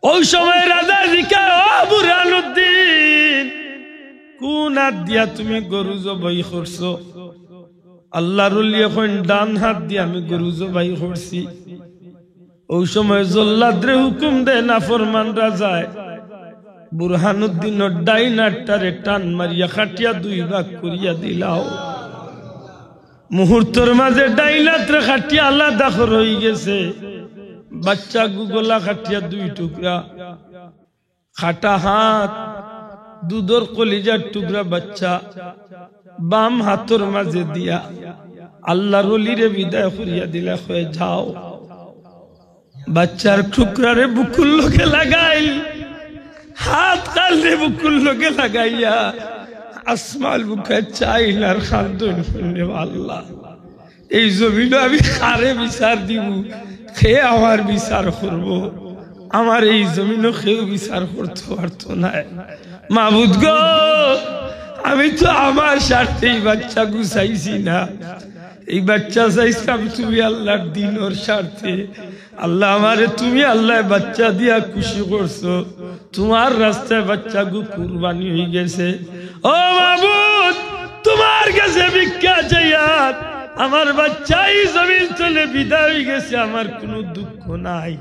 ওই সময় রাজা জিকায়, "ও বুরহানুদ্দিন, কোন আত দিয়া তুমি গরু জবাই করছো?" আল্লার ওলিয়ে কইন, "ডান হাত দিয়া আমি গরু জবাই করছি।" ওই সময় জল্লাদরে হুকুম দেয় নাফরমান রাজায়, "বুরহানুদ্দিনর ডাইন আতটারে টান মারিয়া কাটিয়া দুই ভাগ করিয়া দিলাও।" মুহূর্তর মাঝে ডাইন আতরে কাটিয়া আলাদা করা অইগেছে। বাচ্চাগু গলা কাটিয়া দুই টুকরা, কাটা হাত, দুধর কলিজার টুকরা বাচ্চা বাম হাতর মাঝে দিয়া আল্লার ওলিরে বিদায় করিয়া দিলা, কয়, "যাও।" বাচ্চার টুকরারে বুকুর লগে লাগাইল, হাত কান্দে বুকুর লগে লাগাইয়া আসমান বুকে চাইন আর কান্দইন, কইন, "ও আল্লাহ, এই জমিনো আমি কারে বিচার দিমু, কে আমার বিচার করবো? আমার এই জমিনো কেউ বিচার করতো পারতো নায়। মাবুদ গো, আমি তো আমার স্বার্থে এই বাচ্চাগু চাইছি না, এই বাচ্চা চাইছিলাম তুমি আল্লাহর দ্বীনর স্বার্থে। আল্লাহ আমারে তুমি আল্লাহ বাচ্চা দিয়া খুশি করছো, তোমার রাস্তায় বাচ্চাগু কুরবানি অইগেছে। ও মাবুদ, তোমার গেছে ভিক্ষা চাইয়ার, আমার বাচ্চা এই জমিন তনে বিদায় অইগেছে, আমার কুনু দুঃখ নাই।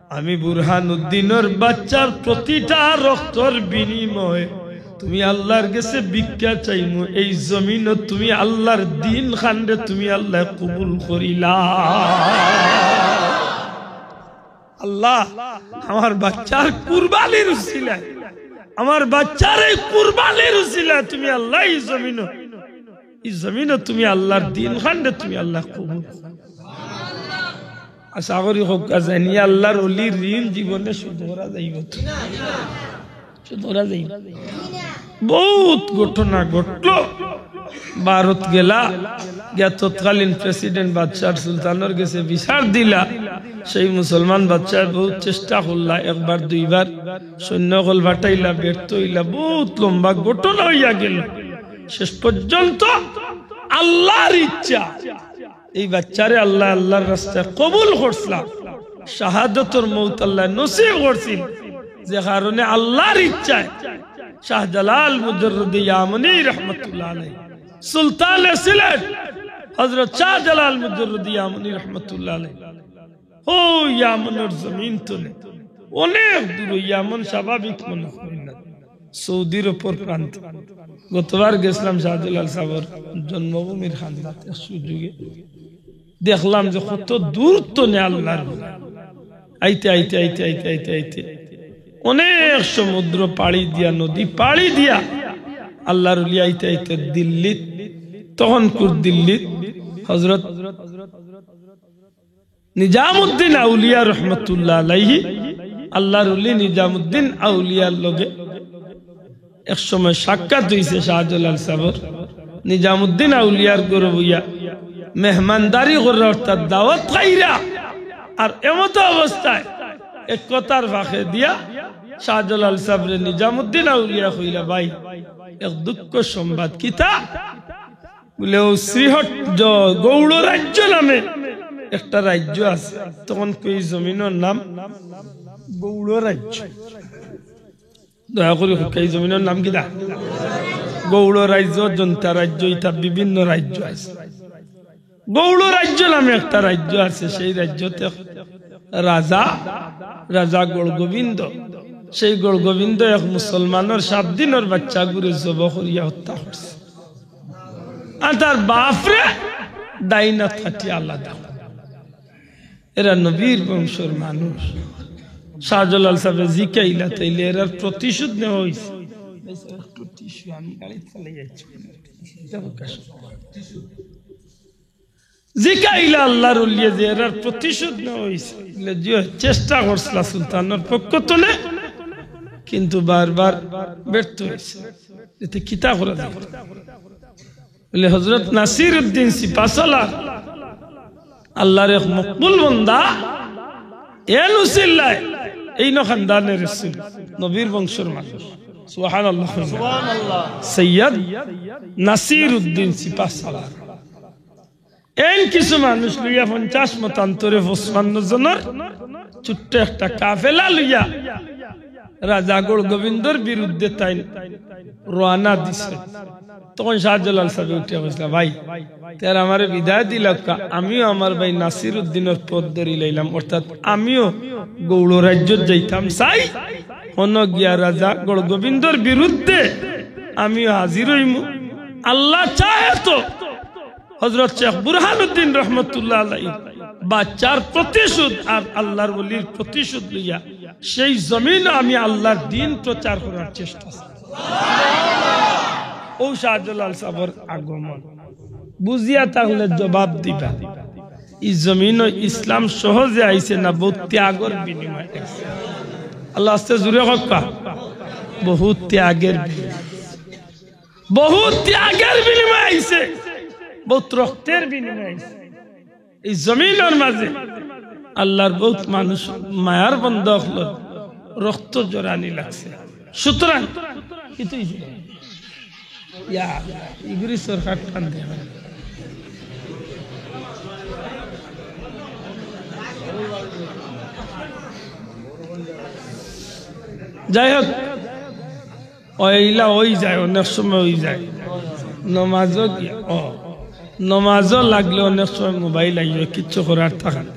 আমি বুরহানুদ্দিনর বাচ্চার প্রতিটা রক্তর বিনিময়ে তুমি আল্লাহর গেছে ভিক্ষা চাইমু, এই জমিনো তুমি আল্লাহর দ্বীন খানরে তুমি আল্লাহ কবুল করিলা। আল্লাহ, আমার বাচ্চার কুরবানির উসিলায়, আমার বাচ্চার এই কুরবানির উসিলায় তুমি আল্লাহ এই জমিনো, এই জমিনো তুমি আল্লাহর দ্বীন খানরে তুমি আল্লাহ কবুল করো। আশা করি হক্কা জানি আল্লাহর অলির ঋণ জীবনে শোধ করা যাইবো তো? শোধ করা যাইবো? বহুত ঘটনা ঘটলো। ভারত গেলা, গিয়া তৎকালীন প্রেসিডেন্ট বাদশার সুলতানর গেছে বিচার দিলা। সেই মুসলমান বাদশায় বহুত চেষ্টা করলা, একবার দুইবার সৈন্য অকল পাঠাইলা, ব্যর্থ অইলা, বহুত লম্বা ঘটনা অইয়া গেল। শেষ পর্যন্ত আল্লাহর ইচ্ছা, এই বাচ্চারে আল্লাহ আল্লাহর রাস্তায় কবুল করছিলা, শাহাদতর মউত আল্লাহ নসিব করছিল, যে কারণে আল্লাহর ইচ্ছায় শাহজালাল মুজররদে ইয়ামনি রহমতুল্লাহ আলাইহি, সুলতানে সিলেট হযরত শাহজালাল মুজররদে ইয়ামনি রহমতুল্লাহ আলাইহি, ও ইয়ামনর জমিন তনে, অনেক দূর, ইয়ামন স্বাভাবিক মনে করি না, সৌদির অপর প্রান্ত। গতবার গেছিলাম শাহজালাল সাহেবর জন্মভূমির খান্দাত এক সুযোগে, দেখলাম যে কত দূর তনে আল্লাহর অলি। আইতে আইতে আইতে আইতে আইতে আইতে অনেক সমুদ্র পাড়ি দিয়া, নদী পাড়ি দিয়া আল্লাহর অলি আইতে আইতে দিল্লিত, তখনকুর দিল্লিত হযরত নিজামুদ্দিন আউলিয়া রহমতুল্লাহ আলাইহি, আল্লাহর অলি নিজামুদ্দিন আউলিয়ার লগে এক সময় সাক্ষাৎ অইছে শাহজালাল সাহেবর। নিজামুদ্দিন আউলিয়ার ঘরো বইয়া মেহমানদারি কররা, অর্থাৎ দাওয়াত খাইরা। আর এমতো অবস্থায় এক কথার ফাঁকে দিয়া শাহজালাল সাহেবরে নিজামুদ্দিন আউলিয়া কইলা, "ভাই, এক দুঃখ সংবাদ।" "কিতা?" বলে, "ও শ্রীহট্ট, গৌড় রাজ্য নামে একটা রাজ্য আছে।" তখন কই, "জমিনর নাম গৌড় রাজ্য।" দয়া করি কউক্কা, এই জমিনর নাম কিতা? গৌড় রাজ্য, জন্তা রাজ্য, ইতা বিভিন্ন রাজ্য আছে। গৌড় রাজ্য নামে একটা রাজ্য আছে, সেই রাজ্যত এক রাজা, রাজা গৌড়গোবিন্দ, সেই গৌড়গোবিন্দ এক মুসলমানর সাত দিনর বাচ্চাগুরে জবো করিয়া হত্যা করছে। আর তার বাপরে ডাইন আত কাটিয়া আলাদা। এরা নবীর বংশর মানুষ। শাহজালাল সাহেবে জিকাইলা, "তাইলে এরার প্রতিশোধ নেওয়া অইছে?" জিকাইলা আল্লাহর অলিয়ে যে এরার প্রতিশোধ নেওয়া অইছে। বলে, "জি অয়, চেষ্টা করছিলা সুলতানর পক্ষ তনে, কিন্তু বারবার ব্যর্থ অইছে। এতে কিতা করা যায়?" বলে, "হযরত নাসির উদ্দিন সিপাহসালার, আল্লাহর এক মকবুল বন্দা, এন উসিলায় এইন খান্দানে রসুল, নবীর বংশর মানুষ।" সুবহানাল্লাহ। সৈয়দ নাসির উদ্দিন সিপাহসালার। এন কিছু মানুষ লইয়া পঞ্চাশ মতান্তরে পঁচপান্ন জনর ছোট্ট একটা কাফেলা লইয়া রাজা গৌড়গোবিন্দর বিরুদ্ধে তাইন রওয়ানা দিছে। তখন শাহজালাল সাহেবে উঠিয়া কইছিলা, "ভাই, তে আর আমারে বিদায় দিলাউক্কা, আমিও আমার ভাই নাসির উদ্দিনর পথ ধরি লাইলাম, অর্থাৎ আমিও গৌড় রাজ্যত যাইতাম চাই, হনো গিয়া রাজা গৌড়গোবিন্দর বিরুদ্ধে আমিও হাজির অইমু। আল্লাহ চায় তো হযরত শেখ বুরহানুদ্দিন রহমতুল্লাহ আলাইহি বাচ্চার প্রতিশোধ আর আল্লাহর ওলির প্রতিশোধ লইয়া সেই জমিনো আমি আল্লাহর দ্বীন প্রচার করার চেষ্টা চাই।" অউ শাহজালাল সাহেবর আগমন। বুঝিয়া থাকলে জবাব দিবা। ই জমিনো ইসলাম সহজে আইছে না, বউত ত্যাগর বিনিময়ে আইছে। আল্লাহ আস্তে জুরে কউক্কা, বউত ত্যাগর বিনিময়ে। বউত ত্যাগর বিনিময়ে আইছে, বউত রক্তর বিনিময়ে আইছে। ই জমিনর মাঝে আল্লাহর বউত মানুষ, মায়ার বন্দা অকলর রক্ত ঝরানি লাগছে। সুতরাং, কিতা অইছে? ইয়া, ইগুরি সরকার টান দেয়। যাই হোক, অইলা অই যায়, অনেক সময় অই যায়। নমাজও গিয়া, ও, নমাজও লাগলে অনেক সময় মোবাইল আইও, কিচ্ছু করার থাকে না।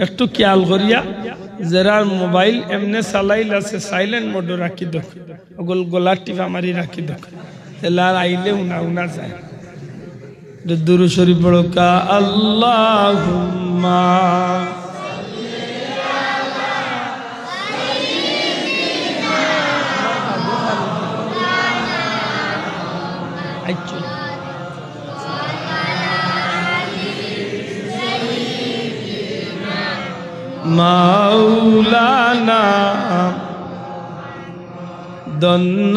একটু খেয়াল করিয়া, যেরার মোবাইল এমনে চালাইল আছে, silent mode-ও রাখি দেউক, ওগুল গলার টিপা মারি রাখি দেউক, তাইলে আর আইলে উনা উনা যায়। দুরূদ শরীফ পড়ো কা, আল্লাহুম্মা। আচ্ছা। মাওলানা। ধন্য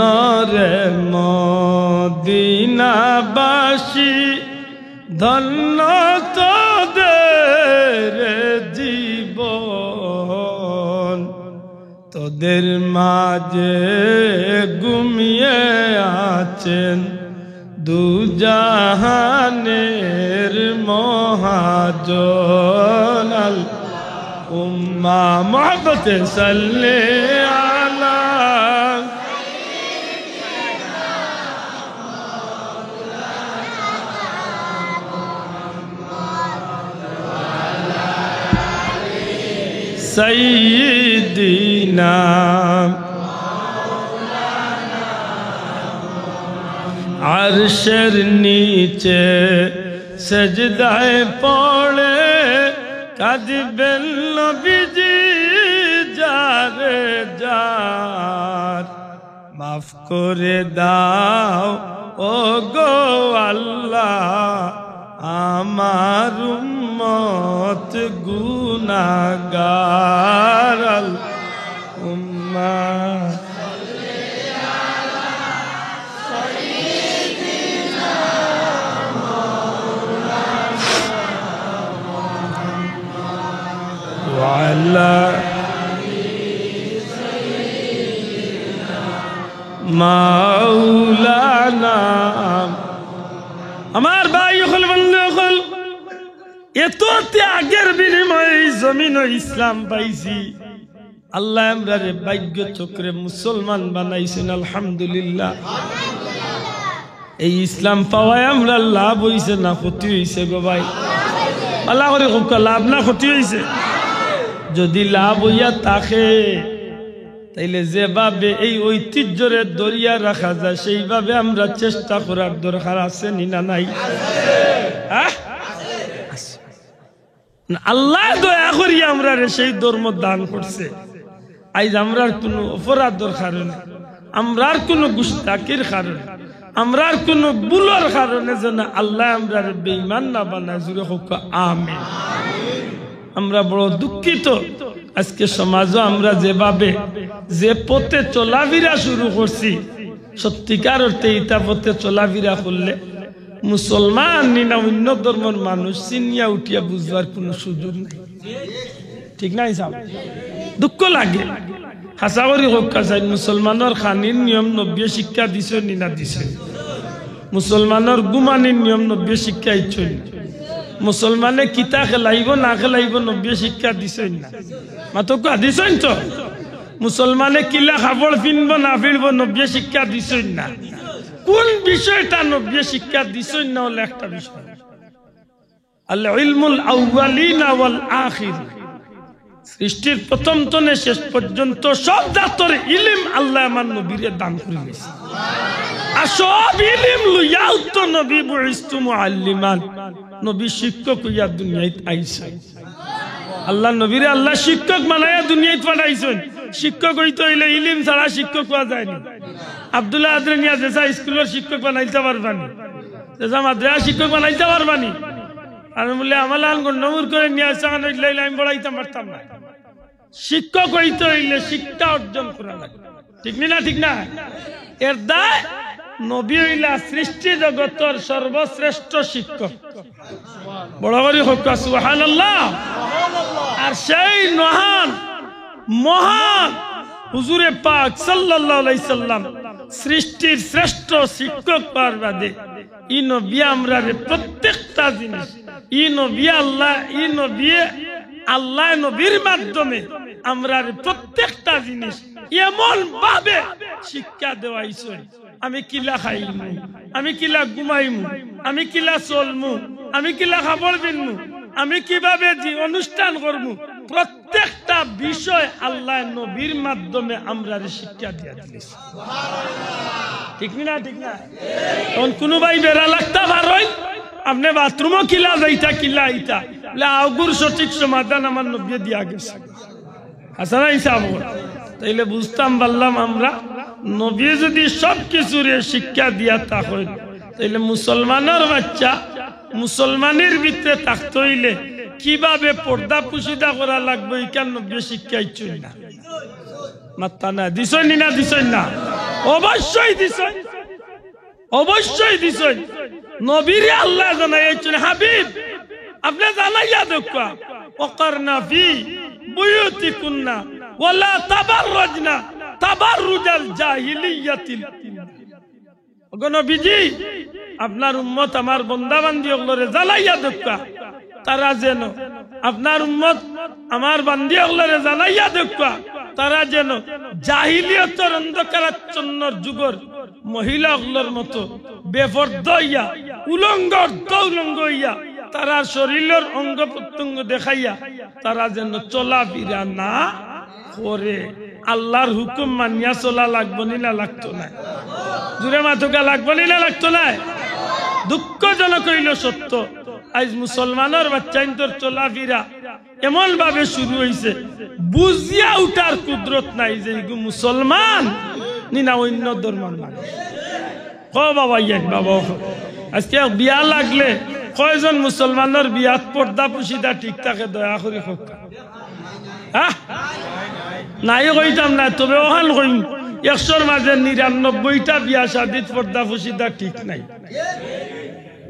রে মদিনাবাসী, ধন্য তোদের জীবন। তোদের মাঝে ঘুমিয়ে আছেন দুজাহানের মহাজন। আল্লাহুম্মা, মহব্বতে সাল্লি আলা। সাইয়্যিদিনা। আরশের নিচে সেজদায় পড়ে কাঁদবেন নবীজি যারে যার। মাফ করে দাও ও গো আল্লাহ, আমার উম্মত গুনাহগার। আল্লাহুম্মা ওয়া আলা মাওলানা। আমার ভাই অকল, বন্ধু অকল, এত ত্যাগের বিনিময়ে এই জমিনো ইসলাম পাইছি। আল্লায় আমরারে ভাগ্য চক্রে মুসলমান বানাইছইন, আলহামদুলিল্লাহ। এই ইসলাম পাওয়ায় আমরার লাভ অইছে না ক্ষতি অইছে গো ভাই? ভালা করি কউক্কা, লাভ না ক্ষতি অইছে? যদি লাভ অইয়া থাকে, তাইলে যেভাবে এই ঐতিহ্যরে ধরিয়া রাখা যায়, সেইভাবে আমরা চেষ্টা করার দরকার আছে নি না নাই? হ্যাঁ? আছে। না, আল্লায় দয়া করি আমরারে সেই ধর্ম দান করছে। আইজ আমরার কুনু অপরাধর কারণে, আমরার কুনু গুস্তাকির কারণে, আমরার কুনু ভুলর কারণে যেন আল্লায় আমরারে বেঈমান না বানায়, জুরে কউক্কা আমিন। আমরা বড় দুঃখিত, আজকে সমাজো আমরা যেভাবে যে পথে চলাফিরা শুরু করছি, সত্যিকার অর্থে ইতা পথে চলাফিরা করলে মুসলমান নি না অইন্য ধর্মর মানুষ চিনিয়া উঠিয়া বুঝবার কুনু সুযোগ নাই। ঠিক না হিসাব? দুঃখ লাগে। হাছা করি কউক্কা চাইন, মুসলমানর খানির নিয়ম নবীয়ে শিক্ষা দিছইন নি না দিছইন? মুসলমানর ঘুমানির নিয়ম নবীয়ে শিক্ষা দিছইন নি? মুসলমানে কিতা খেলাইবো না খেলাইবো নবীয়ে শিক্ষা দিছইন না? মাতউক্কা, দিছইন তো? মুসলমানে কিলা কাপড় ফিনবো না ফিনবো নবীয়ে শিক্ষা দিছইন না? কুন বিষয়টা নবীয়ে শিক্ষা দিছইন না অইলে একটা বিষয়। আল ইলমুল আউয়ালিনা ওয়াল আখির। সৃষ্টির প্রথম তনে শেষ পর্যন্ত সব জাতর ইলিম আল্লায় আমার নবীরে দান করি গেছে। আর সব ইলিম লইয়াউ তো নবী বুইস্তু মুআল্লিমান, নবী শিক্ষক অইয়া দুনিয়াত আইছইন। আল্লার নবীরে আল্লায় শিক্ষক বানাইয়া দুনিয়াত পাঠাইছইন। শিক্ষক অইতে অইলে ইলিম ছাড়া শিক্ষক অওয়া যায়নি। আব্দুল্লাহ আদরে নিয়া যেছা স্কুলর শিক্ষক বানাইতা পারবানি? যেছা মাদ্রাসা শিক্ষক বানাইতা পারবানি? আর বলে, আমার লাখান গণ্ডমূর্খরে নিয়া যেছাখান অইলে আমি পড়াইতাম পারতাম না। শিক্ষক অইতে অইলে শিক্ষা অর্জন করা লাগে, ঠিক নি না? ঠিক না? এর দায় নবী অইলা সৃষ্টি জগতর সর্বশ্রেষ্ঠ শিক্ষক। বড় করি কউক্কা সুবহানাল্লাহ। আর সেই মহান, মহান হুজুরে পাক সাল্লাল্লাহু আলাইহি সাল্লাম সৃষ্টির শ্রেষ্ঠ শিক্ষক অওয়ার বাদে ই নবী আমরারে প্রত্যেকটা জিনিস, ই নবী আল্লাহ, ই নবী আল্লাহ নবীর মাধ্যমে আমরারে প্রত্যেকটা জিনিস এমন ভাবে শিক্ষা দেওয়াইছইন। আমি কিলা খাইমু, আমি কিলা ঘুমাইমু, আমি কিলা চলমু, আমি কিলা কাপড় পিনমু, আমি কিভাবে জি অনুষ্ঠান করমু, প্রত্যেকটা বিষয় আল্লাহ নবীর মাধ্যমে আমরারে শিক্ষা দিয়া দিলাইছইন। ঠিক নি না? ঠিক না? এখন কুনু ভাই বেড়া লাগতা পারইন, আপনে বাথরুমো কিলা যাইতা, কিলা আইতা, বলে, "আগুর সঠিক সমাধান আমার নবীয়ে দিয়া গেছইন।" হাসান আইন সাহেব, তাইলে বুঝতাম পারলাম আমরা, নবীয়ে যদি সব কিছুরে শিক্ষা দিয়া থাকইন, তাইলে মুসলমানর বাচ্চা, মুসলমানির ভিতরে থাকতে অইলে কিভাবে পর্দা পুশিদা করা লাগবো, ইখান নবীয়ে শিক্ষা দিছইন না? মাত্তা না, দিছইন নি না, দিছইন না? অবশ্যই দিছইন, অবশ্যই দিছইন। নবীরে আল্লায় জানাইয়া দিছইন, "হাবিব, আপনে জানাইয়া দেউক্কা, ওয়াকারনা ফি বুয়ুতিকুন্না ওয়ালা তাবাররাজনা তাবাররুজাল জাহিলিয়াতিল।" ওগো নবীজি, আপনার উম্মত আমার বন্দা বান্দি অকলরে জানাইয়া দেউক্কা, তারা যেন, আপনার উম্মত আমার বান্দি অকলরে জানাইয়া দেউক্কা, তারা যেন জাহিলিয়তর অন্ধকারাচ্ছন্ন যুগর মহিলা অকলর মতো বেপর্দা অইয়া, উলঙ্গ অর্ধ উলঙ্গ অইয়া, তারার শরীলর অঙ্গ প্রত্যঙ্গ দেখাইয়া তারা যেন চলাফিরা না করে। আল্লার হুকুম মানিয়া চলা লাগবো নি না লাগতো নায়? জুরে মাতউক্কা, লাগবো নি না লাগতো নায়? দুঃখজনক অইলো সত্য, আইজ মুসলমানর বাচ্চাইন্তর চলাফিরা এমন ভাবে শুরু অইছে, বুঝিয়া উঠার কুদরত নাই যে ইগু মুসলমান নি না অইন্য ধর্মর মানুষ। কও বাবা, ইয়াক বাবা, কও। আইজকে বিয়া লাগলে কয়জন মুসলমানর বিয়াত পর্দা পুশিদা ঠিক থাকে, দয়া করি কউক্কা। হ্যাঁ? নাই কইতাম না, তবে অখান কইমু, একশোর মাঝে নিরানব্বইটা বিয়া শাদিত পর্দা পুশিদা ঠিক নাই।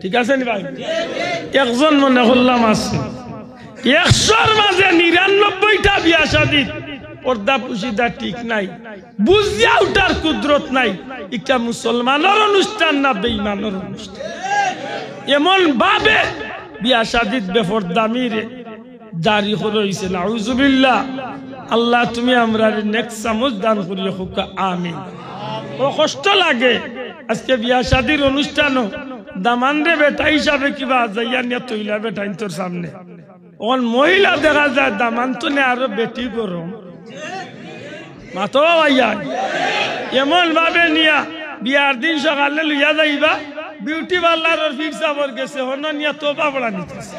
ঠিক আছে নি ভাই? একজন মনে করলাম আছে। একশোর মাঝে নিরানব্বইটা বিয়া শাদিত পর্দা পুশিদা ঠিক নাই। বুঝিয়া উঠার কুদরত নাই। ইটা মুসলমানর অনুষ্ঠান না বেঈমানর অনুষ্ঠান? এমন ভাবে বিয়া শাদিত বেপর্দামিরে জারি করা অইছে, নাউজুবিল্লাহ। আল্লাহ, তুমি আমরারে নেক সমঝ দান করিও, কউক্কা আমিন। বড় কষ্ট লাগে, আইজকে বিয়া শাদির অনুষ্ঠানো দামান্দরে বেটা হিসাবে কিবা যাইয়া নিয়া থইলা বেটাইন্তর সামনে, অখন মহিলা দেখা যায় দামান্দ থনে আরো বেটি গরম। মাতো ভাইয়া, এমন ভাবে নিয়া বিয়ার দিন সকালে লইয়া যাইবা, বিউটি পার্লারর ফির সাবর গেছে, হনো নিয়া তোবা পড়া নিতেছে।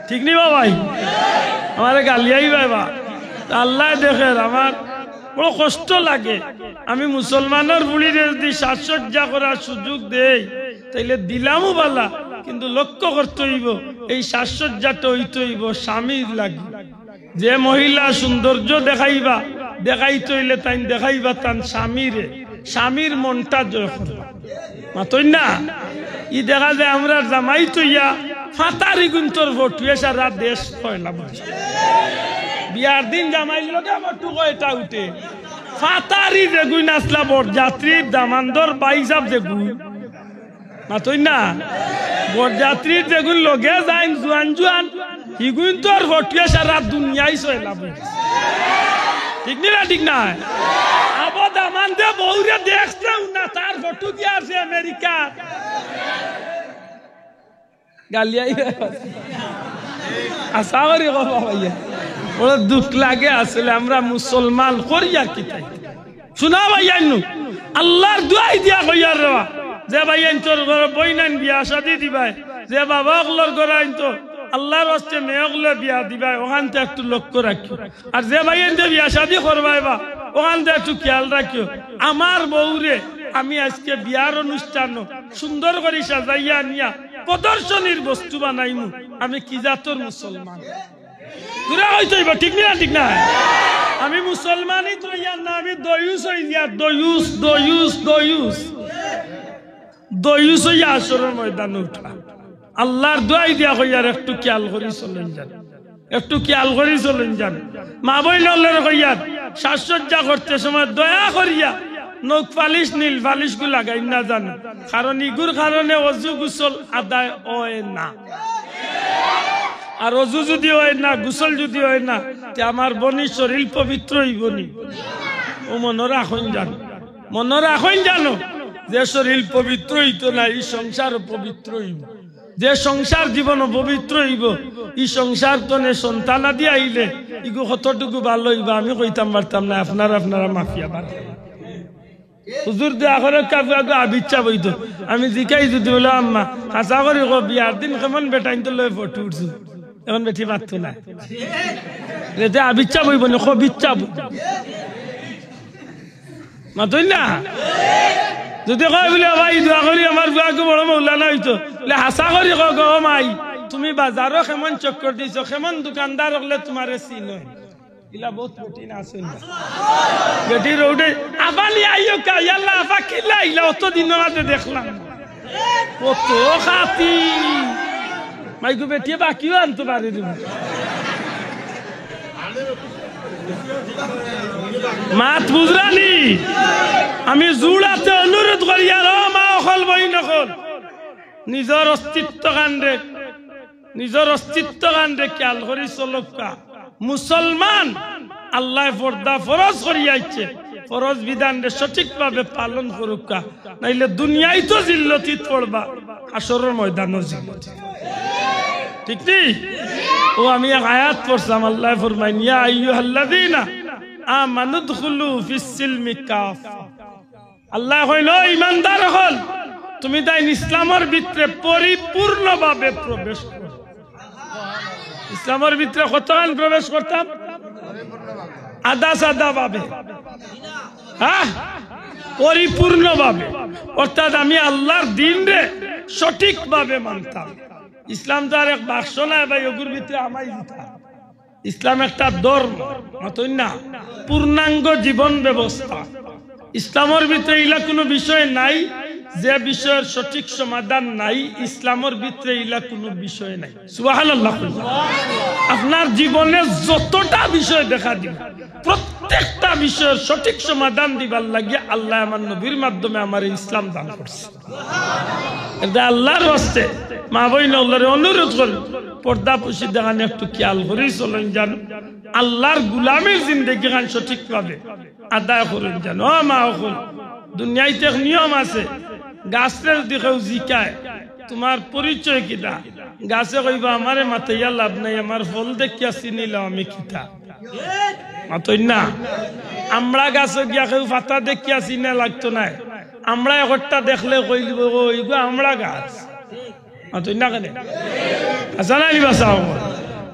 ঠিক নি বা ভাই? আমারে গালিয়াইবা বা। তা আল্লায় দেখের, আমার বড় কষ্ট লাগে। আমি মুসলমানর ফুড়িরে যদি সাজসজ্জা করার সুযোগ দেই, তাইলে দিলামও বালা, কিন্তু লক্ষ্য করতে অইবো, এই সাজসজ্জাটা অইতে অইবো স্বামীর লাগি। যে মহিলা সৌন্দর্য দেখাইবা, দেখাইতে অইলে তাইন দেখাইবা তান স্বামীরে, স্বামীর মনটা জয় করবা। মাতইন না? ই দেখা যায় আমরার জামাই থইয়া ফাতারি গুন্তর ফটুয়ে সারা দেশ পয়লা বলে। বিয়ার দিন জামাইর লগে ফটু কয়টা উঠে? ফাতারি যেগুইন আছলা বরযাত্রীর দামান্দর ভাইসাব যেগুইন। মাতইন না? বরযাত্রীর যেগুইন লগে যাইন জুয়ান জুয়ান, হিগুইন্তর ফটুয়ে সারা দুনিয়াই ছয়লা বই। ঠিক নি না? ঠিক নায়? আবো দামান্দে বউরে দেখছেও না, তার ফটু দিয়া আছে আমেরিকা। গালিয়াই। আশা করি কও বাবা, ইয়া। বড় দুখ লাগে আসলে, আমরা মুসলমান করিয়া কিতা? শুনা ভাইয়াইন নু, আল্লার দুয়াই দিয়া কইয়ার রে বা, যে ভাইয়াইন্তর ঘরো বইনাইন বিয়া শাদি দিবায়, যে বাবা অকলর ঘরো আইন তো আল্লার ওয়াস্তে মেয়ে অকলে বিয়া দিবায়, অখানতে একটু লক্ষ্য রাখিও। আর যে ভাইয়াইন্তে বিয়া শাদি করবায় বা, অখানতে একটু খেয়াল রাখিও। আমার বউরে আমি আইজকে বিয়ার অনুষ্ঠানো সুন্দর করি সাজাইয়া আনিয়া প্রদর্শনীর বস্তু বানাইমু, আমি কি জাতর মুসলমান? জুরে কইতে অইবো, ঠিক নি না? ঠিক নায়? আমি মুসলমানই তো ইয়ার না, আমি দয়ুস অই গিয়া, দয়ুস, দয়ুস, দয়ুস। দয়ুস অইয়া হাশরর ময়দানো উঠবা। আল্লার দুয়াই দিয়া কইয়ার একটু খেয়াল করি চলইন যান, একটু খেয়াল করি চলইন যান। মা বইন অকলরে কইয়ার, সাজসজ্জা করতে সময় দয়া করিয়া নখ পালিশ, নীল পালিশগু লাগাইন না জানো, কারণ ইগুর কারণে অজু গোসল আদায় অয় না। আর অজু যুদি অয় না, গোসল যুদি অয় না, তে আমার বইনর শরীর পবিত্র অইবো নি? ও মনো রাখইন জানো, মনো রাখইন জানো, যে শরীর পবিত্র অইতো না, ই সংসার পবিত্র অইবো। যে সংসার জীবন পবিত্র অইবো, ই সংসার তনে সন্তানাদি আইলে ইগু কতটুকু ভালা অইবো আমি কইতাম পারতাম না, আপনারা, আপনারা মাপিয়া বার। হুজুর দোয়া করউক্কা, আবু আবু আবিচ্ছা বইতো। আমি জিকাই যুদি বলে, "আম্মা, হাছা করি কও, বিয়ার দিন কেমন বেটাইন্তর লগে ফটো উঠছো?" এখন বেটি মাততো না। রেতে আবিচ্ছা বইবো নি, কবিচ্ছা বইবো। মাতইন না? যুদি কয় বুলে, "ভাই, দোয়া করি আমার পুয়াগু বড় মৌলানা অইতো।" বুলে, "হাছা করি কও গো মাই, তুমি বাজারো কেমন চক্কর দিছো, কেমন দোকানদার অকলে তুমারে চিনইন?" ইলা বউত কঠিন আছে না? বেটি রোডে, "আফা নি আইও কা, ইয়াল্লা আফা কিলা আইলা, অত দিনর মাঝে দেখলাম।" অত খাতি। মাইগু বেটিয়ে বাকিও আনতো পারে রে। মাত বুঝরানি? আমি জুড়াতে অনুরোধ করি, আর ও মা অকল, বইন অকল, নিজর অস্তিত্ব কাণ্ডে, নিজর অস্তিত্ব কাণ্ডে খেয়াল করি চলউক্কা। মুসলমান, আল্লায় পর্দা ফরজ করিয়া আইছে, ফরজ বিধানরে সঠিকভাবে পালন করউক্কা, নাইলে দুনিয়াইতো জিল্লতিত পড়বা, হাশরর ময়দানও জিল্লতিত। ঠিক নি? ও আমি এক আয়াত পড়ছিলাম, আল্লায় ফরমাইন, "ইয়া আইয়ুহাল্লাযীনা আমানু উদখুলু ফিস সিলমি কাফফা।" আল্লায় কইন, "ও ইমানদার অকল, তুমি তাইন ইসলামর ভিতরে পরিপূর্ণভাবে প্রবেশ করো।" ইসলামর ভিতরে কতখান প্রবেশ করতাম? আধা সাধা ভাবে, হ্যাঁ, পরিপূর্ণভাবে। অর্থাৎ আমি আল্লার দ্বীনরে সঠিকভাবে মানতাম। ইসলাম তো আর এক বাক্স নায় ভাই, অগুর ভিতরে হামাই দিতাম। ইসলাম একটা ধর্ম, মাতইন না, পূর্ণাঙ্গ জীবন ব্যবস্থা। ইসলামর ভিতরে ইলা কুনু বিষয় নাই যে বিষয়র সঠিক সমাধান নাই। ইসলামর ভিতরে ইলা কুনু বিষয় নাই। সুবহানাল্লাহ। আপনার জীবনে যতটা বিষয় দেখা দিবা, প্রত্যেকটা বিষয়র সঠিক সমাধান দিবার লাগি আল্লায় আমার নবীর মাধ্যমে আমারে ইসলাম দান করছে। এতে আল্লার ওয়াস্তে মা বইন অকলরে অনুরোধ করি, পর্দা পুশিদাখান একটু খেয়াল করি চলইন জানো, আল্লার গুলামির জিন্দেগিখান সঠিকভাবে আদায় করইন জানো। ও মা অকল, দুনিয়াইত এক নিয়ম আছে, গাছরে যুদি কেউ জিকায়, "তুমার পরিচয় কিতা?" গাছে কইবা, "আমারে মাতাইয়া লাভ নাই, আমার ফল দেখিয়া চিনিলাও আমি কিতা।" মাতইন না? আমড়া গাছো গিয়া কেউ পাতা দেখিয়া চিনা লাগতো নায়, আমড়া একটা দেখলে কইলিবো, "ও, ইগু আমড়া গাছ।" মাতইন না কেনে? হাছা নানি বা চাও?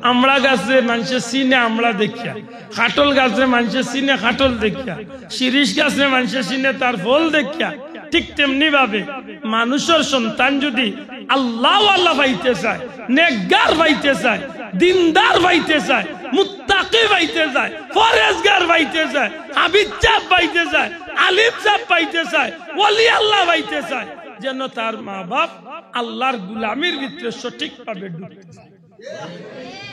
আমড়া গাছরে মানষে চিনে আমড়া দেখিয়া, কাটল গাছরে মানষে চিনে কাটল দেখিয়া, শিরিষ গাছরে মানষে চিনে তার ফল দেখিয়া। ঠিক তেমনি ভাবে মানুষর সন্তান যুদি আল্লাওয়ালা পাইতে চায়, নেককার পাইতে চায়, দিনদার পাইতে চায়, মুত্তাকি পাইতে চায়, পরেজগার পাইতে চায়, হাফিজ সাব পাইতে চায়, আলিম সাব পাইতে চায়, ওলি আল্লাহ পাইতে চায়, যেন তার মা বাপ আল্লার গুলামির ভিতরে সঠিকভাবে ঢুকতে পারে।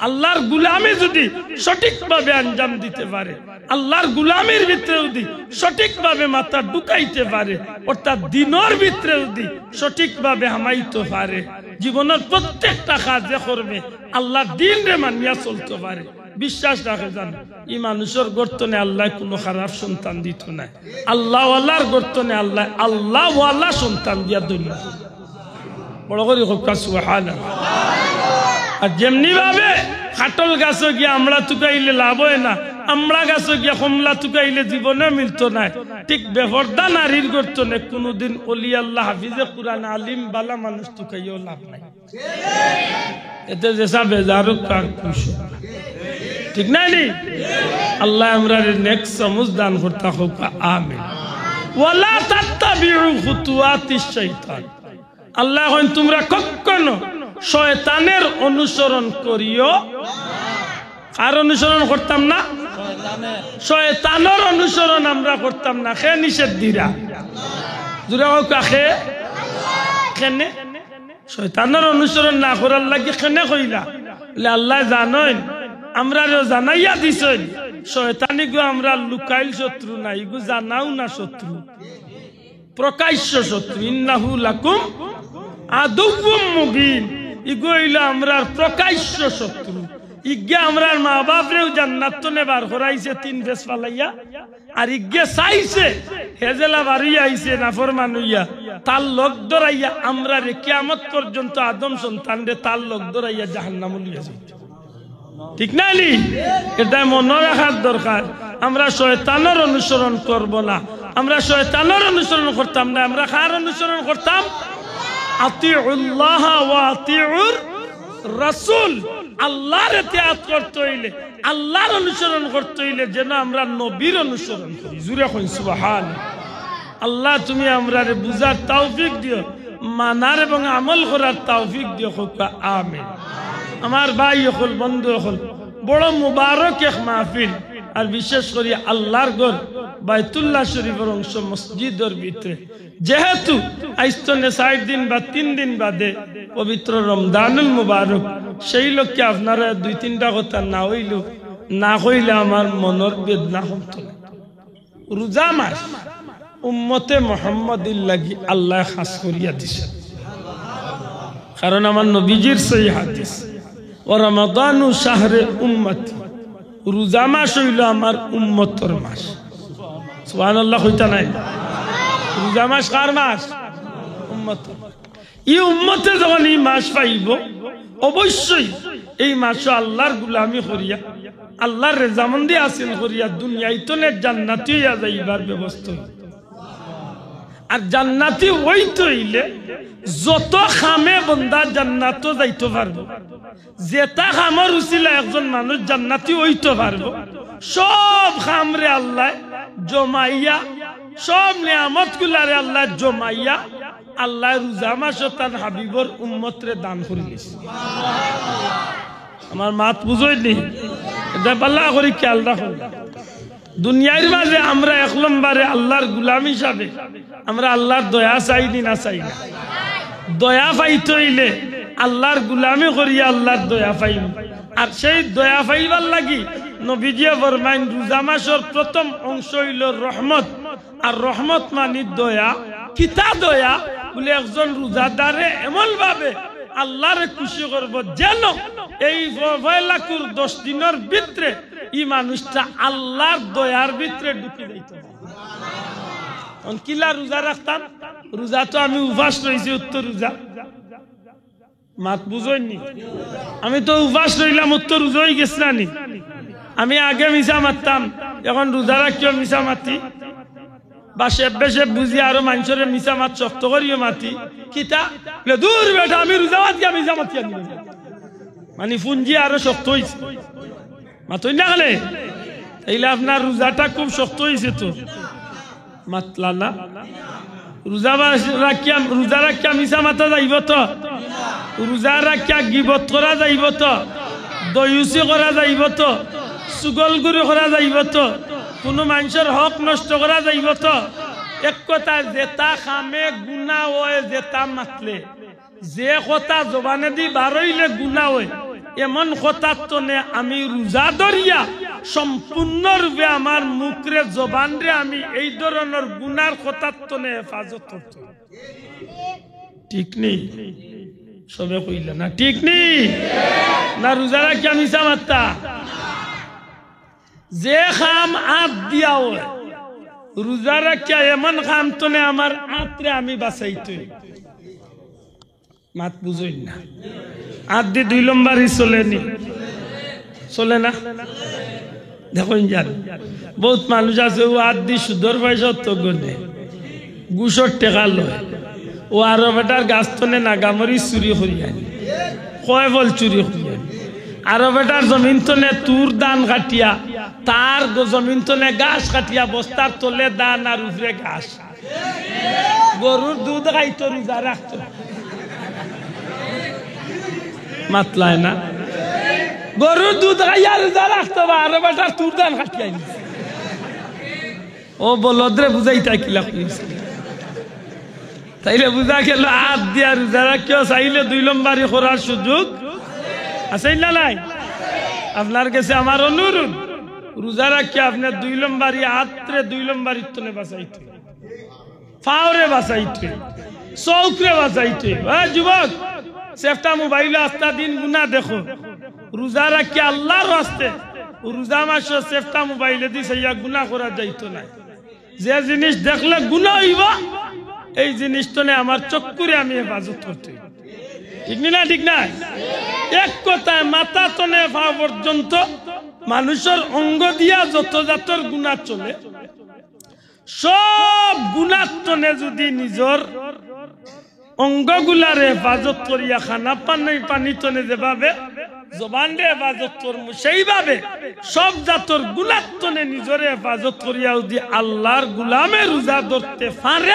আল্লার গুলামি যুদি সঠিকভাবে আঞ্জাম দিতে পারে, আল্লার গুলামির ভিতরে যুদি সঠিকভাবে মাথা ঢুকাইতে পারে, অর্থাৎ দ্বীনর ভিতরে যুদি সঠিকভাবে হামাইতো পারে, জীবনর প্রত্যেকটা কাজে কর্মে আল্লার দ্বীনরে মানিয়া চলতো পারে, বিশ্বাস রাখে যান, ই মানুষর গর্তনে আল্লায় কুনু খারাপ সন্তান দিতো নায়। আল্লাওয়ালার গর্তনে আল্লায় আল্লাওয়ালা সন্তান দিয়া ধন্য। বড় করি কউক্কা সুবহানাল্লাহ। আর যেমনি ভাবে কাটল গাছো গিয়া আমড়া তুকাইলে লাভ অয় না, আমড়া গাছো গিয়া কমলা তুকাইলে জীবনে মিলতো নায়, ঠিক বেপর্দা নারীর গর্তনে কুনুদিন ওলি আল্লাহ, হাফিজে কুরআন, আলিম, বালা মানুষ তুকাইয়াও লাভ নাই। এতে যেসা বেজার অউক আর খুশ অউক। ঠিক না নি? আল্লায় আমরারে নেক সমুজ দান করতা কউক্কা, আমিন। ওয়ালা তাত্তাবিউ খুতুওয়াতিশ শাইতান। আল্লায় কইন, তুমরা কখনো শয়তানের অনুসরণ করিও। কার অনুসরণ করতাম না? শয়তানর অনুসরণ আমরা করতাম না। কে নিষেধ দিরা? জুরে কউক্কা, কে? কেনে? শয়তানর অনুসরণ না করার লাগি কেনে কইলা? বলে, আল্লায় জানইন, আমরারেও জানাইয়া দিছইন, শয়তান ইগু আমরার লুকাইল শত্রু না, ইগু জানাও না শত্রু, প্রকাশ্য শত্রু। ইন্নাহু লাকুম আদুউম মুবিন। ইগু অইলো আমরার প্রকাশ্য শত্রু। ইগে আমরার মা বাপরেও জান্নাত তনে বার করাইছে তিন ফেস ফালাইয়া, আর ইগে চাইছে, হে যেলা বারইয়া আইছে নাফরমান অইয়া, তার লগ ধরাইয়া আমরারে কিয়ামত পর্যন্ত আদম সন্তানরে তার লগ ধরাইয়া জাহান্নামো লইয়া যাইতো। ঠিক না নি? এটা মনো রাখার দরকার। আমরা শয়তানর অনুসরণ করব না, আমরা শয়তানর অনুসরণ করতাম না। আমরা কার অনুসরণ করতাম? আতিউল্লাহ ওয়া আতিউর রাসূল। আল্লাহর ইতাআত করতে অইলে, আল্লাহর অনুসরণ করতে অইলে যেন আমরা নবীর অনুসরণ করি। জুরে কইন সুবহান। আল্লাহ, তুমি আমরারে বুঝার তৌফিক দিও, মানার এবং আমল করার তৌফিক দিও, কউক্কা আমিন। আমার ভাই অকল, বন্ধু অকল, বড় মুবারক এক মাহফিল, আর বিশেষ করি আল্লাহর ঘর বাইতুল্লাহ শরীফর অংশ মসজিদর ভিতরে, যেহেতু আইজ তনে চাইর দিন বা তিন দিন বাদে পবিত্র রমজানুল মুবারক, সেই লক্ষ্যে আপনারা দুই তিনটা কথা না অইলেও, না কইলে আমার মনর বেদনা কমতো না। রোজা মাস উম্মতে মুহাম্মাদির লাগি আল্লায় খাস করিয়া দিছে, কারণ আমার নবীজির সহি হাদিস, "ওয়া রমাদানু শাহরে উম্মতি।" রোজা মাস অইলো আমার উম্মতর মাস। সুবহানাল্লাহ কইতা নায়? রোজা মাস কার মাস? উম্মতর মাস। ই উম্মতে যখন ই মাস পাইবো, অবশ্যই এই মাসো আল্লাহর গুলামি করিয়া, আল্লাহর রেজামন্দি হাসিল করিয়া দুনিয়াইত তনে জান্নাতি অইয়া যাইবার ব্যবস্থা অইবো। আর জান্নাতি অইতে অইলে যত কামে বন্দা জান্নাতো যাইতো পারবো, যেটা কামর উছিলা একজন মানুষ জান্নাতি অইতো পারবো, সব কামরে আল্লায় জমাইয়া, সব নিয়ামতগুলারে আল্লায় জমাইয়া, আল্লায় রোজা মাসো তান হাবিবর উম্মতরে দান করিলিছে। আমার মাত বুঝইন নি? এটা ভালা করি খেয়াল রাখো। দুনিয়ার মাঝে আমরা এক নম্বরে আল্লাহর গুলাম হিসাবে আমরা আল্লাহর দয়া চাই নি না চাই না? দয়া পাইতে অইলে আল্লাহর গুলামি করিয়া আল্লাহর দয়া পাইমু। আর সেই দয়া পাইবার লাগি নবীজিয়ে ফরমাইন, রোজা মাসর প্রথম অংশ অইলো রহমত, আর রহমত মানি দয়া। কিতা দয়া? বুলে একজন রোজাদারে এমন ভাবে আল্লাহরে খুশি করবো যেন এই প-, পয়লাকুর দশ দিনর ভিতরে ই মানুষটা আল্লাহর দয়ার ভিতরে ঢুকি যাইতো পারে। অখন কিলা রোজা রাখতাম? রোজা তো আমি উপাস রইছি, অউ তো রোজা। মাত বুঝইন নি? আমি তো উপাস রইলাম, অউ তো রোজা অইগেছে না নি? আমি আগে মিছা মাততাম, অখন রোজা রাখিও মিছা মাতি, বা সেব্বে সেব বুঝি আরো মানষরে মিছা মাত শক্ত করিও মাতি। কিতা? বুলে, "দূর বেটা, আমি রোজা মাতিয়া মিছা মাতিয়া নি।" মানি পুঞ্জি আরো শক্ত অইছে। মাতইন না কেনে? তাইলে আপনার রোজাটা খুব শক্ত অইছে তো। মাতলা না? রোজা বা-, রাখিয়া, রোজা রাখিয়া মিছা মাতা যাইবো তো? রোজা রাখিয়া গিবত করা যাইবো তো? দয়ুসি করা যাইবো তো? চুগলখুরি করা যাইবো তো? কুনু মানষর হক নষ্ট করা যাইবো তো? এক কথায়, যেটা কামে গুনা অয়, যেটা মাতলে, যে কথা জবানেদি বারইলে গুনা অয়, এমন কথার তনে আমি রোজা ধরিয়া সম্পূর্ণরূপে আমার মুখরে, জবানরে আমি এই ধরনর গুনার কথার তনে হেফাজত করতাম। ঠিক নি? সবে কইলা না, ঠিক নি? না রোজা রাখিয়া মিছা মাততাম? যে কাম আত দিয়া অয়, রোজা রাখিয়া এমন কাম তনে আমার আতরে আমি বাঁচাইতে অইবো। মাত বুঝইন না। আত দি দুই নম্বরি চলে নি? চলে না? দেখইন যান, বউত মানুষ আছে, অউ আত দি সুদর পয়সা তো গনে, ঘুষর টেকা লয়। অউ আরো বেটার গাছ তনে নাগামরিচ চুরি করি আনি, কয়ফল চুরি করি আনি, আরো বেটার জমিন তনে তুর ধান কাটিয়া, তার গ-, জমিন তনে ঘাস কাটিয়া, বস্তার তলে ধান আর উপরে ঘাস। গরুর দুধ খাইতো, রোজা রাখতো। মাতলায় না। গরুর দুধ খাইয়া রোজা রাখতো, বা আরো বেটার তুর ধান কাটিয়া আনি। অউ বলদরে বুঝাইতা কিলা কইছি। তাইলে বুঝা গেল, আত দিয়া রোজা রাখিও চাইলে দুই নম্বরি করার সুযোগ আছে না নাই? আপনার গেছে আমার অনুরোধ, রোজা রাখিয়া আপনে দুই লম্বারি আতরে দুই লম্বারির তনে বাঁচাইতে, ফাওরে বাঁচাইতে, চউখরে বাঁচাইতে। এ যুবক, সেফটা মোবাইলো আস্তা দিন গুনা দেখো। রোজা রাখিয়া আল্লার ওয়াস্তে রোজা মাসো সেফটা মোবাইলেদি চাইয়া গুনা করা যাইতো নায়। যে জিনিস দেখলে গুনা অইবো, এই জিনিস তনে আমার চক্ষুরে আমি হেফাজত করতে অইবো। ঠিক নি না? ঠিক না? এক কথায় মাথা তনে পা পর্যন্ত মানুষর অঙ্গ দিয়া যত জাতর গুনা চলে, সব গুনার তনে যুদি নিজর অঙ্গগুলারে হেফাজত করিয়া, খানা পানি, পানি তনে যেভাবে জবানরে হেফাজত করমু, সেইভাবে সব জাতর গুনার তনে নিজরে হেফাজত করিয়া যুদি আল্লার গুলামে রোজা ধরতে পারে,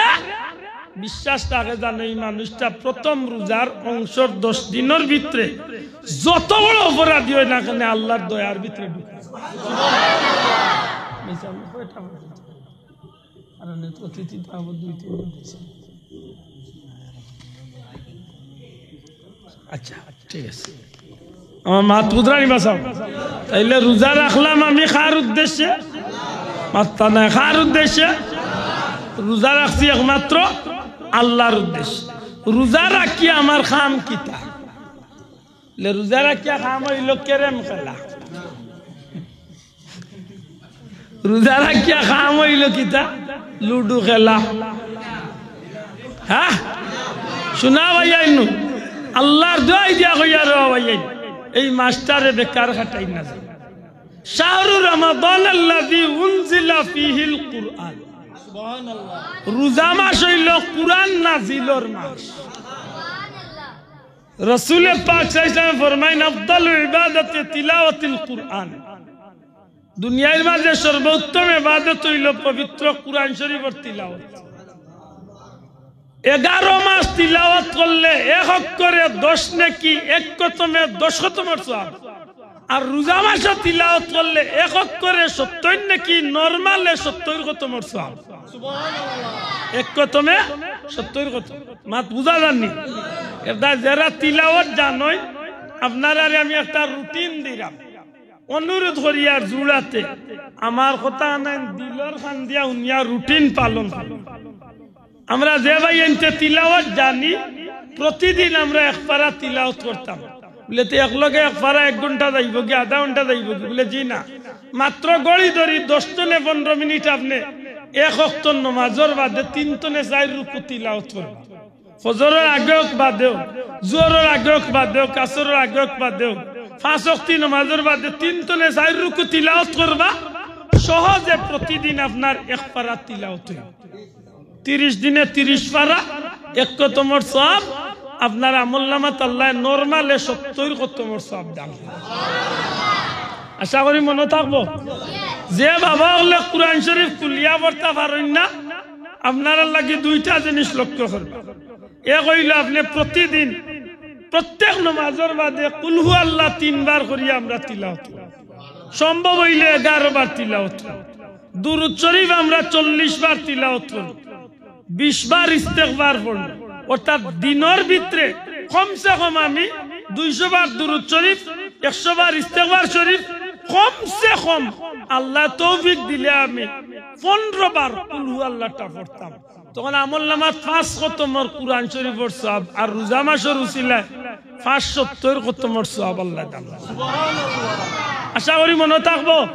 বিশ্বাস থাকে জানো, এই মানুষটা প্রথম রোজার অংশর দশ দিনর ভিতরে যত বড় অপরাধী অয় না কেনে, আল্লার দয়ার ভিতরে ঢুকে। কারণ এত অতিথি তো আবার দুই তিনজন দিছে। আচ্ছা, ঠিক আছে। আমার মাত বুঝরানি বাঁচাও। তাইলে রোজা রাখলাম আমি কার উদ্দেশ্যে? মাত্তা নাই, কার উদ্দেশ্যে? রোজা রাখছি একমাত্র আল্লার উদ্দেশ্যে। রোজা রাখিয়া আমার কাম কিতা? লে রোজা রাখিয়া কাম অইলো ক্যারেম খেলা। রোজা রাখিয়া কাম অইলো কিতা? লুডু খেলা। হ্যাঁ, শুনা ভাইয়াইন নু, আল্লার দোয়াই দিয়া কইয়ার ও ভাইয়াইন, এই মাসটারে বেকার কাটাইন না। শাহরু রমাদান আল্লাযী উনজিলা ফীহিল কুরআন। রোজা মাস অইলো কুরআন নাজিলর মাস। রসুলে পাক সাল্লাল্লাহু আলাইহি ওয়াসাল্লাম ফরমাইন, "আফদালু ইবাদাতি তিলাওয়াতিল কুরআন।" দুনিয়ার মাঝে সর্বোত্তম ইবাদত অইলো পবিত্র কুরআন শরীফর তিলাওয়াত। এগারো মাস তিলাওয়াত করলে এক অক্ষরে দশ নেকি, এক খতমে দশ খতমর সওয়াব। আর রোজা মাসো তিলাওয়াত করলে এক অক্ষরে সত্তইর নেকি, নরমালে সত্তইর খতমর সওয়াব। এক খতমে সত্তইর খতম। মাত বুঝা যার নি? এরদায় যেরা তিলাওয়াত জানইন, আপনারারে আমি একটা রুটিন দিরাম। অনুরোধ করিয়ার জুড়াতে আমার কথা আনাইন দিলর কান দিয়া হুনিয়া রুটিন পালন করুন। আমরা যে ভাইয়াইন্তে তিলাওয়াত জানি, প্রতিদিন আমরা এক পারা তিলাওয়াত করতাম। বুলে, "তে একলগে এক পারা এক ঘন্টা যাইবোগি, আধা ঘন্টা যাইবোগি?" বুলে, "জি না, মাত্র ঘড়ি ধরি দশ তনে পনরো মিনিট আপনে এক অক্ত নমাজর বাদে তিন তনে চাইর রুকু তিলাওয়াত করবা। ফজরর আগে অউক বাদে অউক, জোহরর আগে অউক বাদে অউক, আসরর আগে অউক বাদে অউক, পাঁচ অক্তি নমাজর বাদে তিন তনে চাইর রুকু তিলাওয়াত করবা। সহজে প্রতিদিন আপনার এক পারা তিলাওয়াত অইবো।" তিরিশ দিনে তিরিশ পারা, এক খতমর সওয়াব, আপনার আমলনামাত আল্লায় নরমালে সত্তইর খতমর সওয়াব দান করইন। আশা করি মনো থাকবো। যে বাবা অকলে কুরআন শরীফ খুলিয়া পড়তা পারইন না, আপনারার লাগি দুইটা জিনিস লক্ষ্য করবা। এক অইলো, আপনে প্রতিদিন প্রত্যেক নমাজর বাদে কুলহু আল্লাহ তিনবার করিয়া আমরা তিলাওয়াত করবা। সম্ভব অইলে এগারো বার তিলাওয়াত করবা। দুরুদ শরীফ আমরা চল্লিশ বার তিলাওয়াত করবা। বিশ বার ইস্তেগফার পড়বা। অর্থাৎ দিনর ভিতরে কমসে কম আমি দুইশো বার দুরুদ শরীফ, একশো বার ইস্তেগফার শরীফ, কমসে কম আল্লায় তৌফিক দিলে আমি পনরো বার কুলহু আল্লাহটা পড়তাম। তখন আমলনামাত পাঁচ খতমর কুরআন শরীফর সওয়াব, আর রোজা মাসর উসিলায় পাঁচ সত্তইর খতমর সওয়াব আল্লায় দান করইন। আশা করি মনো থাকবো।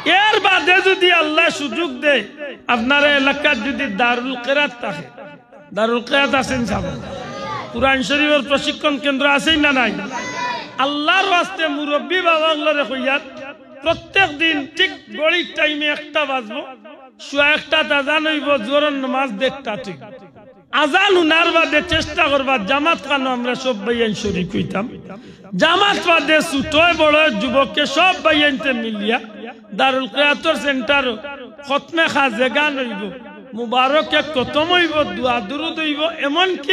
এর বাদে যুদি আল্লায় সুযোগ দেয়, আপনারা এলাকাত যুদি দারুল কেরাত থাকে, দারুল কেরাত আছেন সাব, কুরআন শরীফর প্রশিক্ষণ কেন্দ্র আছেন না নাই? আল্লার ওয়াস্তে মুরব্বি বাবা অকলরে কইয়ার, প্রত্যেক দিন ঠিক ঘড়ির টাইমে একটা বাজবো, সোয়া একটাত আজান অইবো, জোহরর নমাজ দেড়টাত অইবো। আজান হুনার বাদে চেষ্টা করবা জামাত খানো আমরা সব ভাইয়াইন শরিক অইতাম। জামাত বাদে ছুটোয় বড়োয় যুবকে সব ভাইয়াইন্তে মিলিয়া দারুল কেরাতর সেন্টারো খতমে খাজেগান অইবো, মুবারক এক খতম অইবো, দোয়া দুরুদ অইবো, এমনকি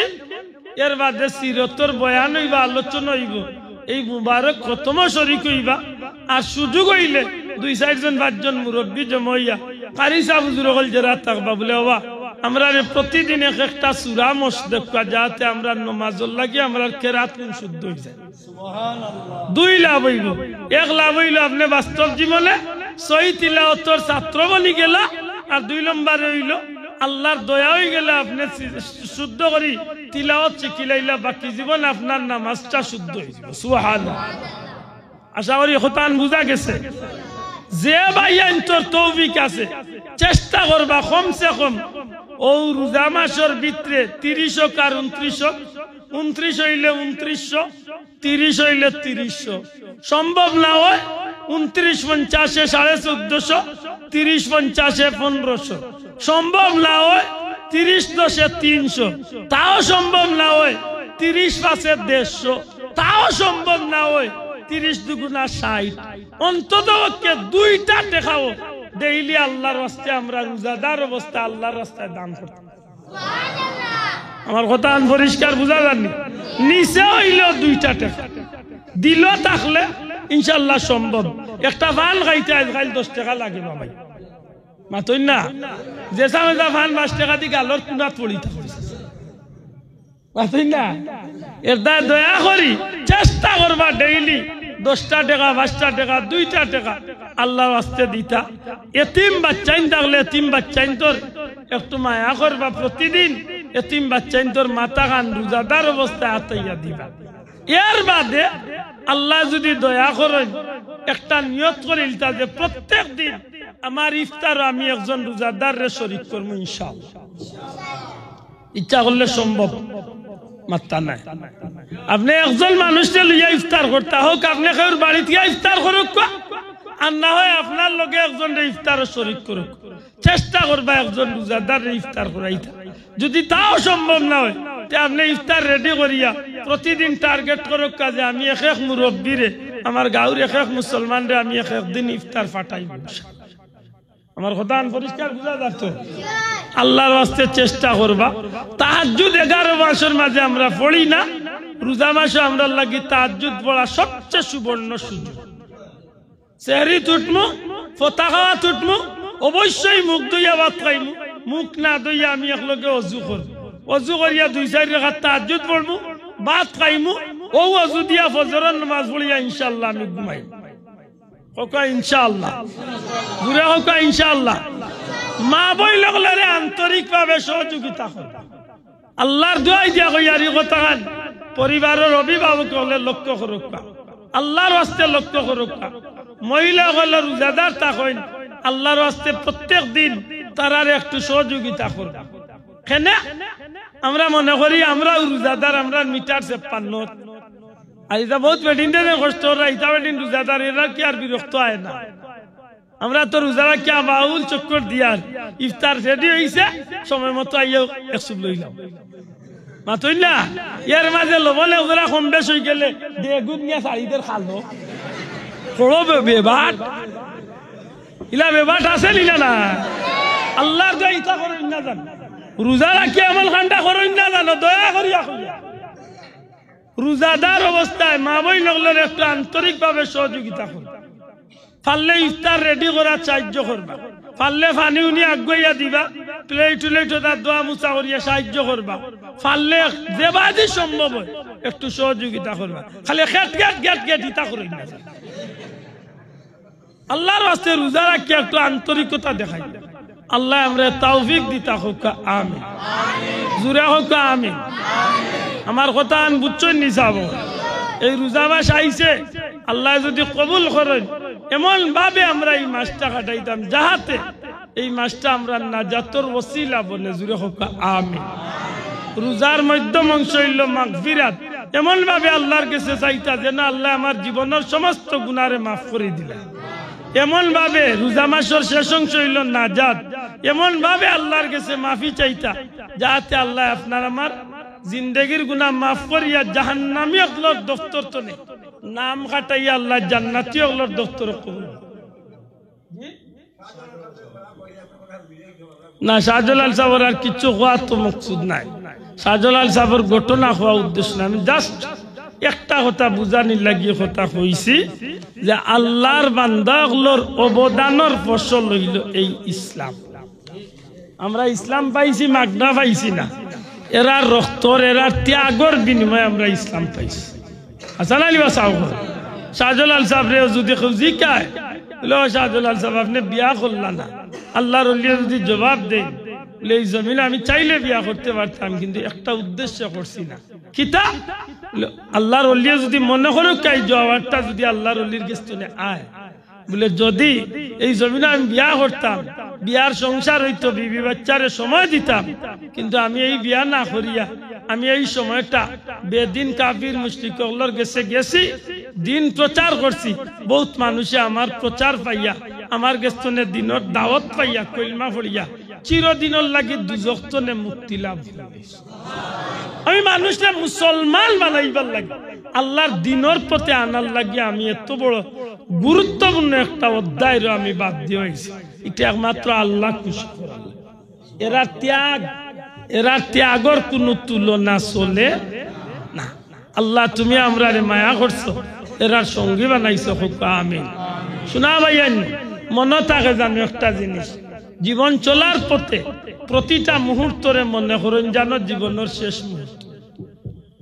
এর বাদে সিরতর বয়ান অইবো, আলোচনা অইবো। এই মুবারক খতমো শরিক অইবা। আর সুযোগ অইলে দুই চাইরজন পাঁচজন মুরব্বি জমা অইয়া কারি সাব হুজুর অকল যেরা থাকবা বুলে, "ওবা, আমরারে প্রতিদিন এক একটা সূরা মশ দেউক্কা, যাতে আমরার নমাজর লাগি আমরার কেরাত গুন শুদ্ধ অইযায়।" দুই লাভ অইবো। এক লাভ অইলো আপনে বাস্তব জীবনে সহি তিলাওয়াতর ছাত্র বনি গেলা, আর দুই নম্বরে অইলো আল্লার দয়া অইগেলে আপনে সি-, শুদ্ধ করি তিলাওয়াত শিখিলাইলা, বাকি জীবন আপনার নামাজটা শুদ্ধ অইযিবো। সুবহানাল্লাহ। আশা করি কথাখান বুঝা গেছে। যে ভাইয়াইন্তর তৌফিক আছে, চেষ্টা করবা কমসে কম অউ রোজা মাসর ভিতরে তিরিশ অউক আর ঊনত্রিশ অউক, ঊনত্রিশ অইলে ঊনত্রিশশো, তিরিশ অইলে তিরিশশো, সম্ভব না অয় ঊনত্রিশ পঞ্চাশে সাড়ে চৌদ্দশো, তিরিশ পঞ্চাশে পনেরোশো, সম্ভব না অয় তিরিশ দশে তিনশো, তাও সম্ভব না অয় তিরিশ পাঁচে দেড়শো, তাও সম্ভব না অয় তিরিশ দুগুণা ষাইট, অন্তত পক্ষে দুইটা টেকাও ডেইলি আল্লার ওয়াস্তে আমরা রোজাদার অবস্থায় আল্লার রাস্তায় দান করতাম। আমার কথাখান পরিষ্কার বুঝা যারনি? নিচে অইলেও দুইটা টেকা দিল থাকলে ইনশাআল্লাহ সম্ভব। একটা পান খাইতে আইজকাইল দশ টেকা লাগে বা ভাই, মাতইন না? যেছা মেছা পান পাঁচ টেকা দি গালর কুনাত পড়ি থাকে, মাতইন না? এর দায় দয়া করি চেষ্টা করবা ডেইলি দশটা টেকা, পাঁচটা টেকা, দুইটা টেকা আল্লার ওয়াস্তে দিতা। এতিম বাচ্চাইন থাকলে এতিম বাচ্চাইন্তর একটু মায়া করবা, প্রতিদিন এতিম বাচ্চাইন্তর মাথাখান রোজাদার অবস্থায় আতাইয়া দিবা। এর বাদে আল্লায় যুদি দয়া করইন, একটা নিয়ত করিলতা যে প্রত্যেক দিন আমার ইফতারো আমি একজন রোজাদাররে শরিক করমু ইনশাআল্লাহ। ইচ্ছা করলে সম্ভব, মাত্তা নাই। আপনে একজন মানুষরে লইয়া ইফতার করতা, অউক আপনে কেউর বাড়িত গিয়া ইফতার করউক্কা, আর না হয় আপনার লগে একজনরে ইফতারো শরিক করউক। চেষ্টা করবা একজন রোজাদাররে ইফতার করাইতা। যুদি তাও সম্ভব না অয়, তে আপনে ইফতার ready করিয়া প্রতিদিন target করউক্কা যে আমি এক এক মুরব্বিরে, আমার গাউর এক এক মুসলমানরে আমি এক এক দিন ইফতার ফাটাইমু। আমার কথাখান পরিষ্কার বুঝা যার তো? আল্লার ওয়াস্তে চেষ্টা করবা। তাহাজ্জুদ এগারো মাসর মাঝে আমরা পড়ি না, রোজা মাসো আমরার লাগি তাহাজ্জুদ পড়া সবচেয়ে সুবর্ণ সুযোগ। সেহরিত উঠমু, ফতা খাওয়াত উঠমু, অবশ্যই মুখ ধইয়া ভাত খাইমু। মুখ না ধইয়া আমি একলগে অজু করমু, অজু করিয়া দুই চাইর রাকাত তাহাজ্জুদ পড়মু, ভাত খাইমু, অউ অজু দিয়া ফজরর নামাজ পড়িয়া ইনশাআল্লাহ আমি ঘুমাইমু। কউক্কা ইনশাআল্লাহ। জুরে কউক্কা ইনশাআল্লাহ। মা বইন অকলরে আন্তরিকভাবে সহযোগিতা করবা। আল্লার দোয়াই দিয়া কইয়ার ই কথাখান, পরিবারর অভিভাবক অকলে লক্ষ্য করউক্কা, আল্লার ওয়াস্তে লক্ষ্য করউক্কা। মহিলা অকলে রোজাদার থাকইন, আল্লার ওয়াস্তে প্রত্যেক দিন তারারে একটু সহযোগিতা করবা। কেনে আমরা মনে করি আমরাউ রোজাদার, আমরার মিটার ছেপ্পান্ন। আর ইতা বউত বেটিন্তে যে কষ্ট কররা, ইতা বেটিন রোজাদার, এরা কি আর বিরক্ত অয় না? আমরা তো রোজা রাখিয়া বাউল চক্কর দিয়ার, ইফতার ready অইছে, সময় মতো আইয়া এক চুপ লইলাম। মাতইন না? এর মাঝে লবণ এক জরা কম বেশ অইগেলে বেগুন নিয়া চাইরোর খালো। বড় বে-, বেবাট। ইলা বেবাট আছে নি না? আল্লার দোয়াই ইতা করইন না জানো। রোজা রাখিয়া আমলখানটা করইন না জানো, দয়া করিয়া কইয়া। রোজাদার অবস্থায় মা বইন অকলরে একটু আন্তরিকভাবে সহযোগিতা করবা। পারলে ইফতার ready করাত সাহায্য করবা, পারলে পানি উনি আগুয়াইয়া দিবা, plate উলেট অতা ধোয়া মুছা করিয়া সাহায্য করবা, পারলে যেবাদি সম্ভব অয় একটু সহযোগিতা করবা। খালি খেট খেট খেট খেট ইতা করইন না। আল্লার ওয়াস্তে রোজা রাখিয়া একটু আন্তরিকতা দেখাইন। আল্লায় আমরারে তৌফিক দিতা কউক্কা, আমিন। জুরে কউক্কা, আমিন। আমার কথাখান বুঝছইন নি সাব? এই রোজা মাস আইছে, আল্লায় যুদি কবুল করইন, এমন ভাবে আমরা ই মাসটা কাটাইতাম, যাহাতে এই মাসটা আমরার নাজাতর ওসিলা বনে। জুরে কউক্কা, আমিন। রোজার মধ্যম অংশ অইলো মাগফিরাত। এমন ভাবে আল্লার গেছে চাইতা যেন আল্লায় আমার জীবনর সমস্ত গুনারে মাফ করি দিলা। এমন ভাবে রোজা মাসর শেষ অংশ অইলো নাজাত। এমন ভাবে আল্লার গেছে মাফি চাইতা, যাহাতে আল্লায় আপনার আমার জিন্দেগির গুনা মাফ করিয়া জাহান্নামী অকলর দফতর তনে নাম কাটাইয়া আল্লায় জান্নাতি অকলর দফতর কবুল। না, শাহজালাল সাবর আর কিচ্ছু কওয়ার তো মকসুদ নাই। শাহজালাল সাবর ঘটনা কওয়া উদ্দেশ্য না, আমি just একটা কথা বুঝানির লাগি কথা কইছি যে আল্লার বান্দা অকলর অবদানর ফসল অইলো এই ইসলাম। আমরা ইসলাম পাইছি, মাগনা পাইছি না, এরার রক্তর, এরার ত্যাগর বিনিময়ে আমরা ইসলাম পাইছি। হাসান আলী বা সাব, শাহজালাল সাবরে যুদি কেউ জিকায়, বলে, "ও শাহজালাল সাব, আপনে বিয়া করলা না।" আল্লার অলিয়ে যুদি জবাব দেইন, বলে, "এই জমিনে আমি চাইলে বিয়া করতে পারতাম, কিন্তু একটা উদ্দেশ্যে করছি না।" কিতা? বলে, আল্লার অলিয়ে যুদি মনে করউক্কা, এই জবাবটা যুদি আল্লার অলির গেছ থনে আয়, বলে, "যুদি এই জমিনে আমি বিয়া করতাম, বিয়ার সংসার অইতো, বিবি বাচ্চারে সময় দিতাম, কিন্তু আমি এই বিয়া না করিয়া আমি এই সময়টা বেদিন কাফির মুশরিক অকলর গেছে গেছি, দিন প্রচার করছি, বউত মানুষে আমার প্রচার পাইয়া, আমার গেছ থনে দিনর দাওয়াত পাইয়া, কলমা পড়িয়া চিরদিনর লাগি দুজখ থনে মুক্তি লাভ করছে।" আমি মানুষরে মুসলমান বানাইবার লাগি, আল্লার দিনর পথে আনার লাগি আমি এত বড় গুরুত্বপূর্ণ একটা অধ্যায়রে আমি বাদ দিয়া আইছি। ইটা একমাত্র আল্লা খুশি করার লাগি। এরার ত্যাগ, এরার ত্যাগর কুনু তুলনা চলে না। আল্লা, তুমি আমরারে মায়া করছো, এরার সঙ্গী বানাইছো, কউক্কা আমিন। শুনা ভাইয়াইন, মনো থাকে জানো একটা জিনিস, জীবন চলার পথে প্রতিটা মুহূর্তরে মনে করইন জানো জীবনর শেষ মুহূর্ত।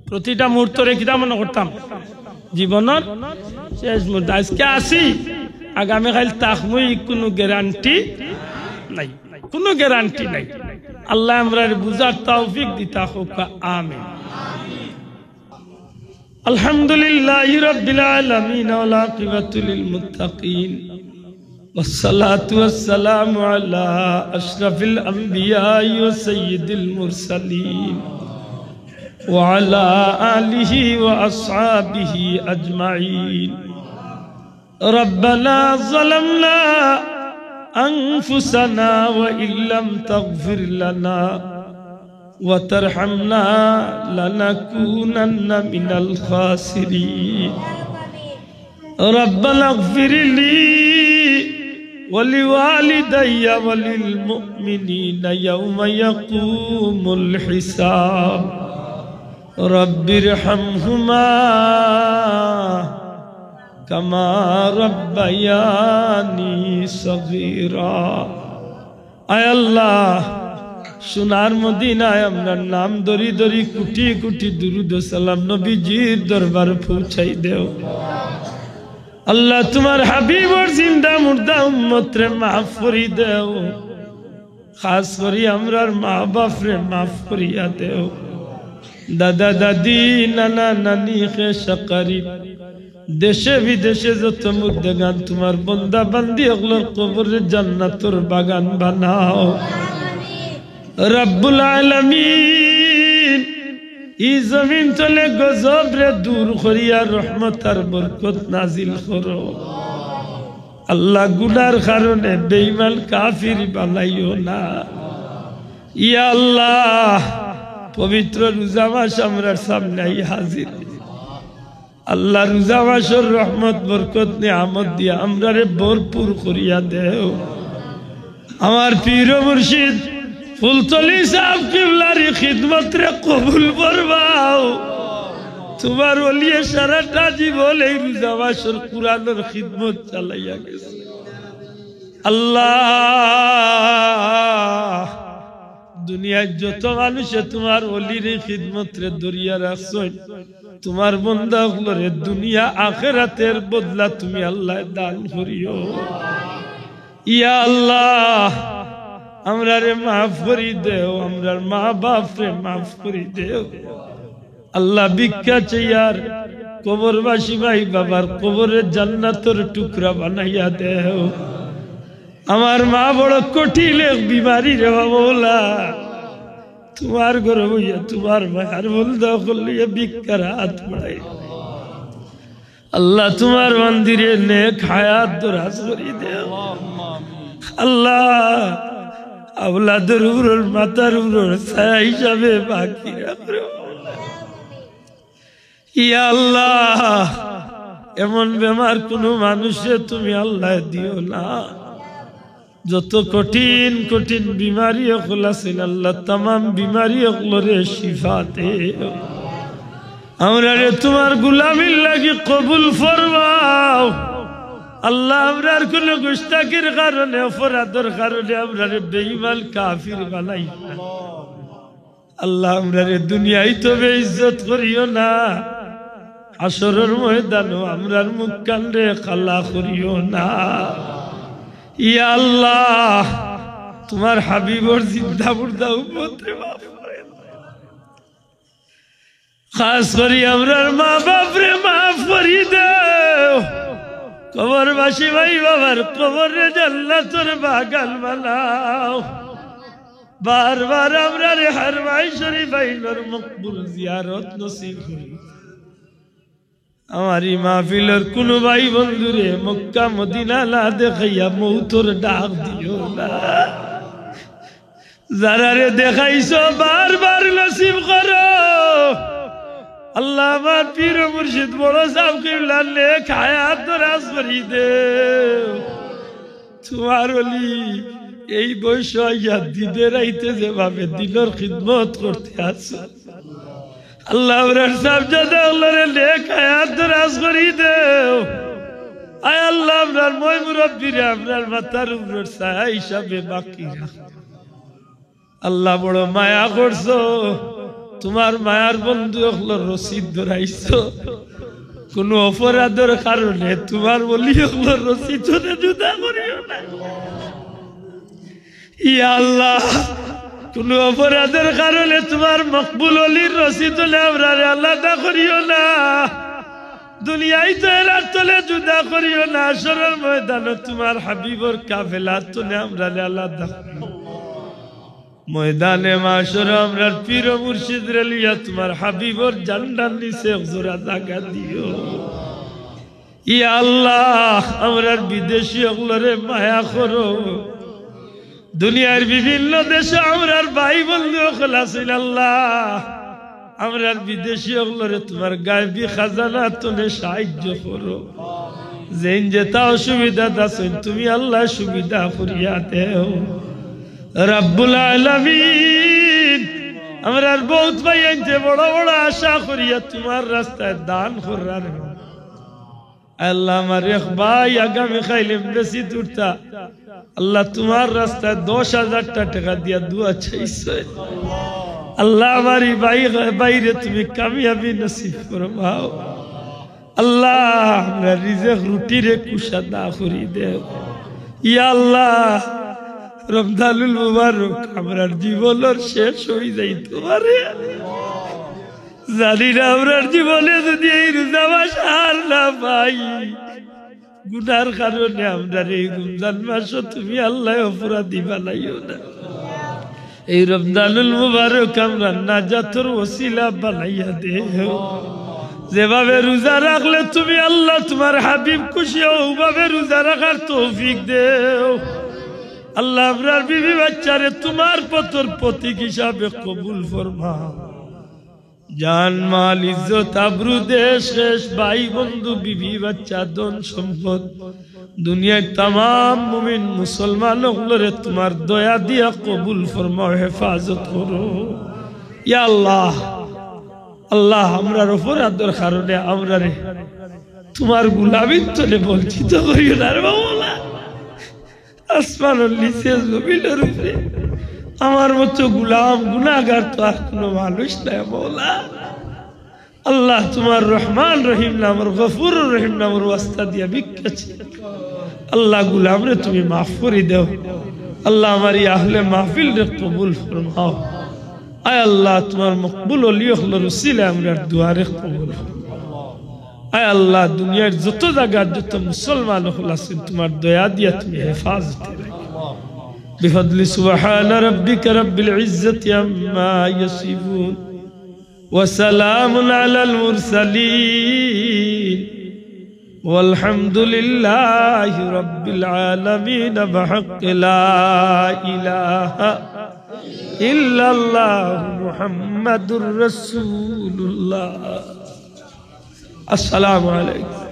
প্রতিটা মুহূর্তরে কিতা মনো করতাম? জীবনর শেষ মুহূর্ত। আইজকে আছি, আগামীকাইল থাকমু, ই কুনু গ্যারান্টি নাই, কুনু গ্যারান্টি নাই। আল্লায় আমরারে বুঝার তৌফিক দিতা কউক্কা আমিন। الحمد لله رب العالمين والعاقبة للمتقين والصلاة والسلام على أشرف الأنبياء وسيد المرسلين وعلى آله وأصحابه أجمعين. ربنا ظلمنا أنفسنا وإن لم تغفر لنا وترحمنا لنكونن من الخاسرين. ربنا اغفر لي ولوالدي وللمؤمنين يوم يقوم الحساب. رب ارحمهما كما ربياني صغيرا. আয় আল্লাহ, সোনার মদিনায় আমরার নাম ধরি ধরি কুটি কুটি দুরুদ ও সালাম নবীজির দরবার পৌঁছাই দেও। আল্লাহ, তুমার হাবিবর জিন্দা মুর্দা উম্মতরে মাফ করি দেও। খাস করি আমরার মা বাফরে মাফ করিয়া দেও। দাদা দাদি, নানা নানি, খেশ আকরিব, দেশে বিদেশে যত মুর্দেগান তুমার বন্দা বান্দি অকলর কবররে জান্নাতর বাগান বানাও। রব্বুল আলামিন, ই জমিন তলে গজবরে দূর করিয়া রহমত আর বরকত নাজিল করো। আল্লাহ, গুনার কারণে বেঈমান কাফির বানাইও না। ইয়া আল্লাহ, পবিত্র রোজা মাস আমরার সামনে আই হাজির। আল্লাহ, রোজা মাসর রহমত বরকত নিয়ামত দিয়া আমরারে ভরপুর করিয়া দেও। আমার পীর ও মুর্শিদ ফুলতলি সাহেব কিবলার ই খিদমতরে কবুল ফরমাও। তুমার ওলিয়ে সারাটা জীবন এই রোজা মাসর কোরআনর খিদমত চালাইয়া গেছে। আল্লাহ, দুনিয়ার যত মানুষে তুমার ওলির ই খিদমতরে ধরিয়া রাখছইন, তুমার বন্দা অকলরে দুনিয়া আখেরাতের বদলা তুমি আল্লাহ দান করিও। ইয়া আল্লাহ, আমরারে মাফ করি দেও, আমরার মা বাফরে মাফ করি দেও। আল্লাহ, ভিক্ষা চাইয়ার কবরবাসী ভাই বাবার কবররে জান্নাতর টুকরা বানাইয়া দেও। আমার মা বড় কঠিন এক বিমারি রে বাবা, ওলা তুমার ঘরো বইয়া তুমার মায়ার বন্দা অকল লইয়া ভিক্ষার হাত বাড়াই। আল্লাহ, তুমার বান্দিরে নেক হায়াত দরাজ করি দেও। আল্লাহ, আওলাদর উপরর, মাথার উপরর ছায়া হিসাবে বাকি রাখো। ইয়া আল্লাহ, এমন বেমার কুনু মানুষরে তুমি আল্লাহ দিও না। যত কঠিন কঠিন বিমারি অকল আছইন আল্লাহ, তামাম বিমারি অকলরে শিফা দেও। আমরারে তুমার গুলামির লাগি কবুল ফরমাও। আল্লাহ, আমরার কুনু গুস্তাখির কারণে, অপরাধর কারণে আমরারে বেঈমান কাফির বানাইও না। আল্লাহ, আমরারে দুনিয়াইত বেইজ্জত করিও না। হাশরর ময়দানো আমরার মুখখানরে কালা করিও না। ইয়া আল্লাহ, তুমার হাবিবর জিন্দা মুর্দা উম্মতরে মাফ করি দেও। খাস করি আমরার মা বাপরে মাফ করি দেও। কবরবাসী ভাই বাবার কবররে জান্নাতর বাগান বানাও। বারবার আমরারে হারমাইন শরীফ আইনর মকবুল জিয়ারত নসিব করি। আমার ই মাহফিলর কুনু ভাই বন্ধুরে মক্কা মদিনা না দেখাইয়া মউতর ডাক দিও না। যারারে দেখাইছো বারবার নসিব করো। আল্লাহ, আমার পীর মুর্শিদ বড় ছাব কিবলার নেক হায়াত দরাজ করি দেও। তুমার অলি এই বয়স আইয়া দিনে রাইতে যেভাবে দিনর খিদমত করতে আছে, আল্লাহ, আমরার ছাবজাদা অকলরে নেক হায়াত দরাজ করি দেও। আয় আল্লাহ, আমরার ময় মুরব্বিরে আমরার মাথার উপরর ছায়া হিসাবে বাকি রাখো। আল্লাহ, বড় মায়া করছো, তুমার মায়ার বন্ধু অকলর রশিদ ধরাইছো। কুনু অপরাধর কারণে তুমার অলি অকলর রশিদ থনে জুদা করিও না। ইয়া আল্লাহ, কুনু অপরাধর কারণে তুমার মকবুল অলির রশিদ থনে আমরারে আলাদা করিও না। দুনিয়াইত এরার থনে জুদা করিও না। হাশরর ময়দানো তুমার হাবিবর কাফেলার থনে আমরারে আলাদা করিও। ময়দানে মাশরো আমরার পীর মুর্শিদরে লইয়া তুমার হাবিবর ঝান্ডার নিচে এক জোড়া জাগা দিও। ইয়া আল্লাহ, আমরার বিদেশি অকলরে মায়া করো। দুনিয়ার বিভিন্ন দেশো আমরার ভাই বন্ধু অকল আছইন আল্লাহ, আমরার বিদেশি অকলরে তুমার গায়বী খাজানা থনে সাহায্য করো। যেইন যেতা অসুবিধাত আছইন, তুমি আল্লাহ সুবিধা করিয়া দেও। রাব্বুল আলামিন, আমরার বউত ভাইয়াইন্তে বড় বড় আশা করিয়া তুমার রাস্তায় দান কররা। আল্লাহ, আমার এক ভাই আগামী কাইল এমবেসি তুরতা, আল্লাহ, তুমার রাস্তায় দশ হাজারটা টেকা দিয়া দোয়া চাইছে। আল্লাহ, আমার ই ভাই, ভাইরে তুমি কামিয়াবি নসিব ফরমাও। আল্লাহ, আমরার রিজেক রুটিরে কুশাদা করি দেও। ইয়া আল্লাহ, রমজানুল মুবারক আমরার জীবনর শেষ অই যাইতো পারে। জানি না আমরার জীবনে যুদি এই রোজা মাস আর না পাই, গুনার কারণে আমরারে এই রমজান মাসো তুমি আল্লাহ অপরাধী বানাইও না। এই রমজানুল মুবারক আমরার নাজাতর ওসিলা বানাইয়া দেও। যেভাবে রোজা রাখলে তুমি আল্লাহ তুমার হাবিব খুশি অও, অউভাবে রোজা রাখার তৌফিক দেও। আল্লাহ, আমরার বিবি বাচ্চারে তুমার পথর প্রতীক হিসাবে কবুল ফরমাও। জান, মাল, ইজ্জত, আবরু, দেশ, খেশ, ভাই, বন্ধু, বিবি, বাচ্চা, ধন, সম্পদ, দুনিয়ার তামাম মুমিন মুসলমান অকলরে তুমার দয়া দিয়া কবুল ফরমাও, হেফাজত করো। ইয়া আল্লাহ, আল্লাহ, আমরার অপরাধর কারণে আমরারে তুমার গুলামির থনে বঞ্চিত করিও না রে মাওলা। আসমানর নিচে, জমিনর উপরে আমার মতো গুলাম, গুনাহগার তো আর কুনু মানুষ নাই মাওলা। আল্লাহ, তুমার রহমান রহিম নামর, গফুরুর রহিম নামর ওয়াস্তা দিয়া ভিক্ষা চাই। আল্লাহ, গুলামরে তুমি মাফ করি দেও। আল্লাহ, আমার ই আহলে মাহফিলরে কবুল ফরমাও। আয় আল্লাহ, তুমার মকবুল অলি অকলর উসিলায় আমরার দোয়ারে কবুল ফরমাও। আয় আল্লাহ, দুনিয়ার যত জাগাত যত মুসলমান অকল আছইন, তুমার দয়া দিয়া তুমি হেফাজতে রাখো। بفضل سبحان ربك رب العزة عما يصفون وسلام على المرسلين والحمد لله رب العالمين بحق لا إله إلا الله محمد رسول الله. السلام عليكم.